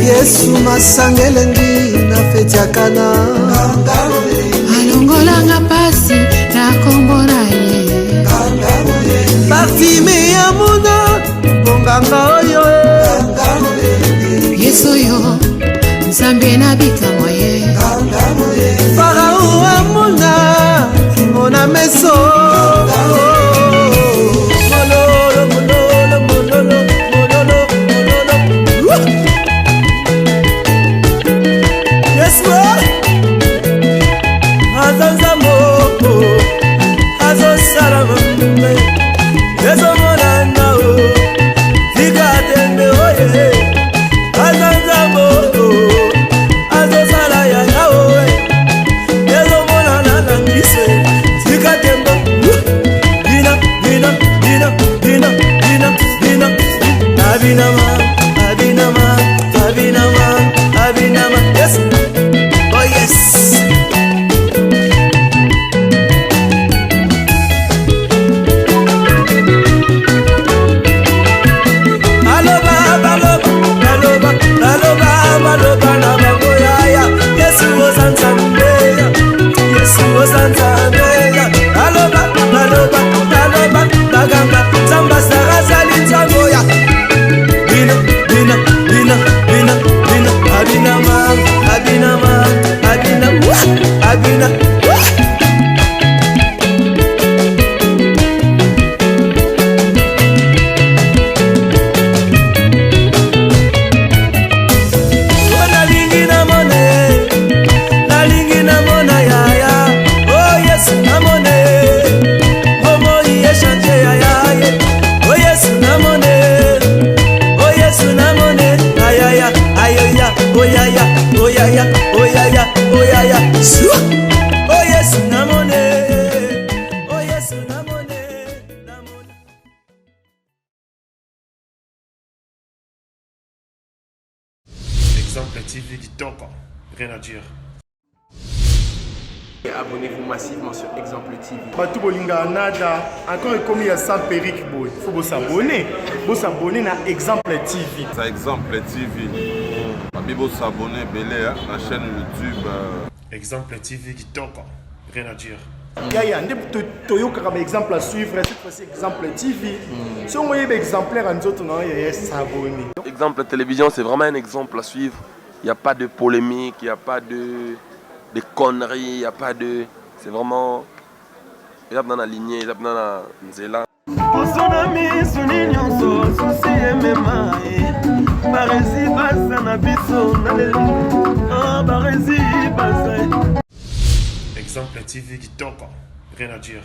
Yesu masanga elengi na feti ya Kana. Alongolanga pasi na kombo na ye. Bartime ya mona bonganga oyo e. Yesu oyo Nzambe na bikamwa ye. Farao amona kimona meso. Mololo, mololo, mololo, mololo, mololo. Yesu aza nzambo, azosala mambe ezomonana o, tika tembe oye, aza nzambo, azosala yanga oye, ezomonana na miso, tika tembe. Bina, bina, bina, bina, bina, bina, abinama, abinama, abinama, abinama. Yes, oh yes. Baloba, baloba, baloba, baloba, baloba na bango yaya, Yesu oza Nzambe ya, Yesu oza Nzambe ya. Baloba, baloba, baloba, baganga, Nzambe asara azali Nzambe ya. Bina, bina, bina, bina, bina, abinama, abinama, abina, wah, abina, wah. O nalingi namona ye, nalingi namona yaya, o Yesu namona ye, bomoi echange yaya ye, o Yesu namona ye, o Yesu namona ye, ayaya, ayoya, oyaya, oyaya, oyaya, oyaya, Sua! O Yesu namona ye, o Yesu namona ye. Exemple TV kitoko, rien à dire. Abonnez-vous massivement sur Exemple TV. Bato bolingaka nada encore ekomi ya sans perruque boye, faut bosabone, bosabone na Exemple TV. Ça Exemple TV. Babi bosabone ebele hein, na chaîne YouTube. Exemple TV kitoko, rien à dire. Yaya nde toyokaka ba exemple à suivre, cette fois-ci Exemple TV. Soki oyebi exemplaire ya nzoto na yo yaya, s'abonner. Exemple télévision, c'est vraiment un exemple à suivre. Il n'y a pas de polémique, il n'y a pas de conneries, il n'y a pas de. C'est vraiment. Il y a dans la lignée, il y a dans la nzela. Poso na miso ni nyonso susi emema ye. Barezi baza na biso naleli ah, barezi baza. Exemple TV kitoko, rien à dire.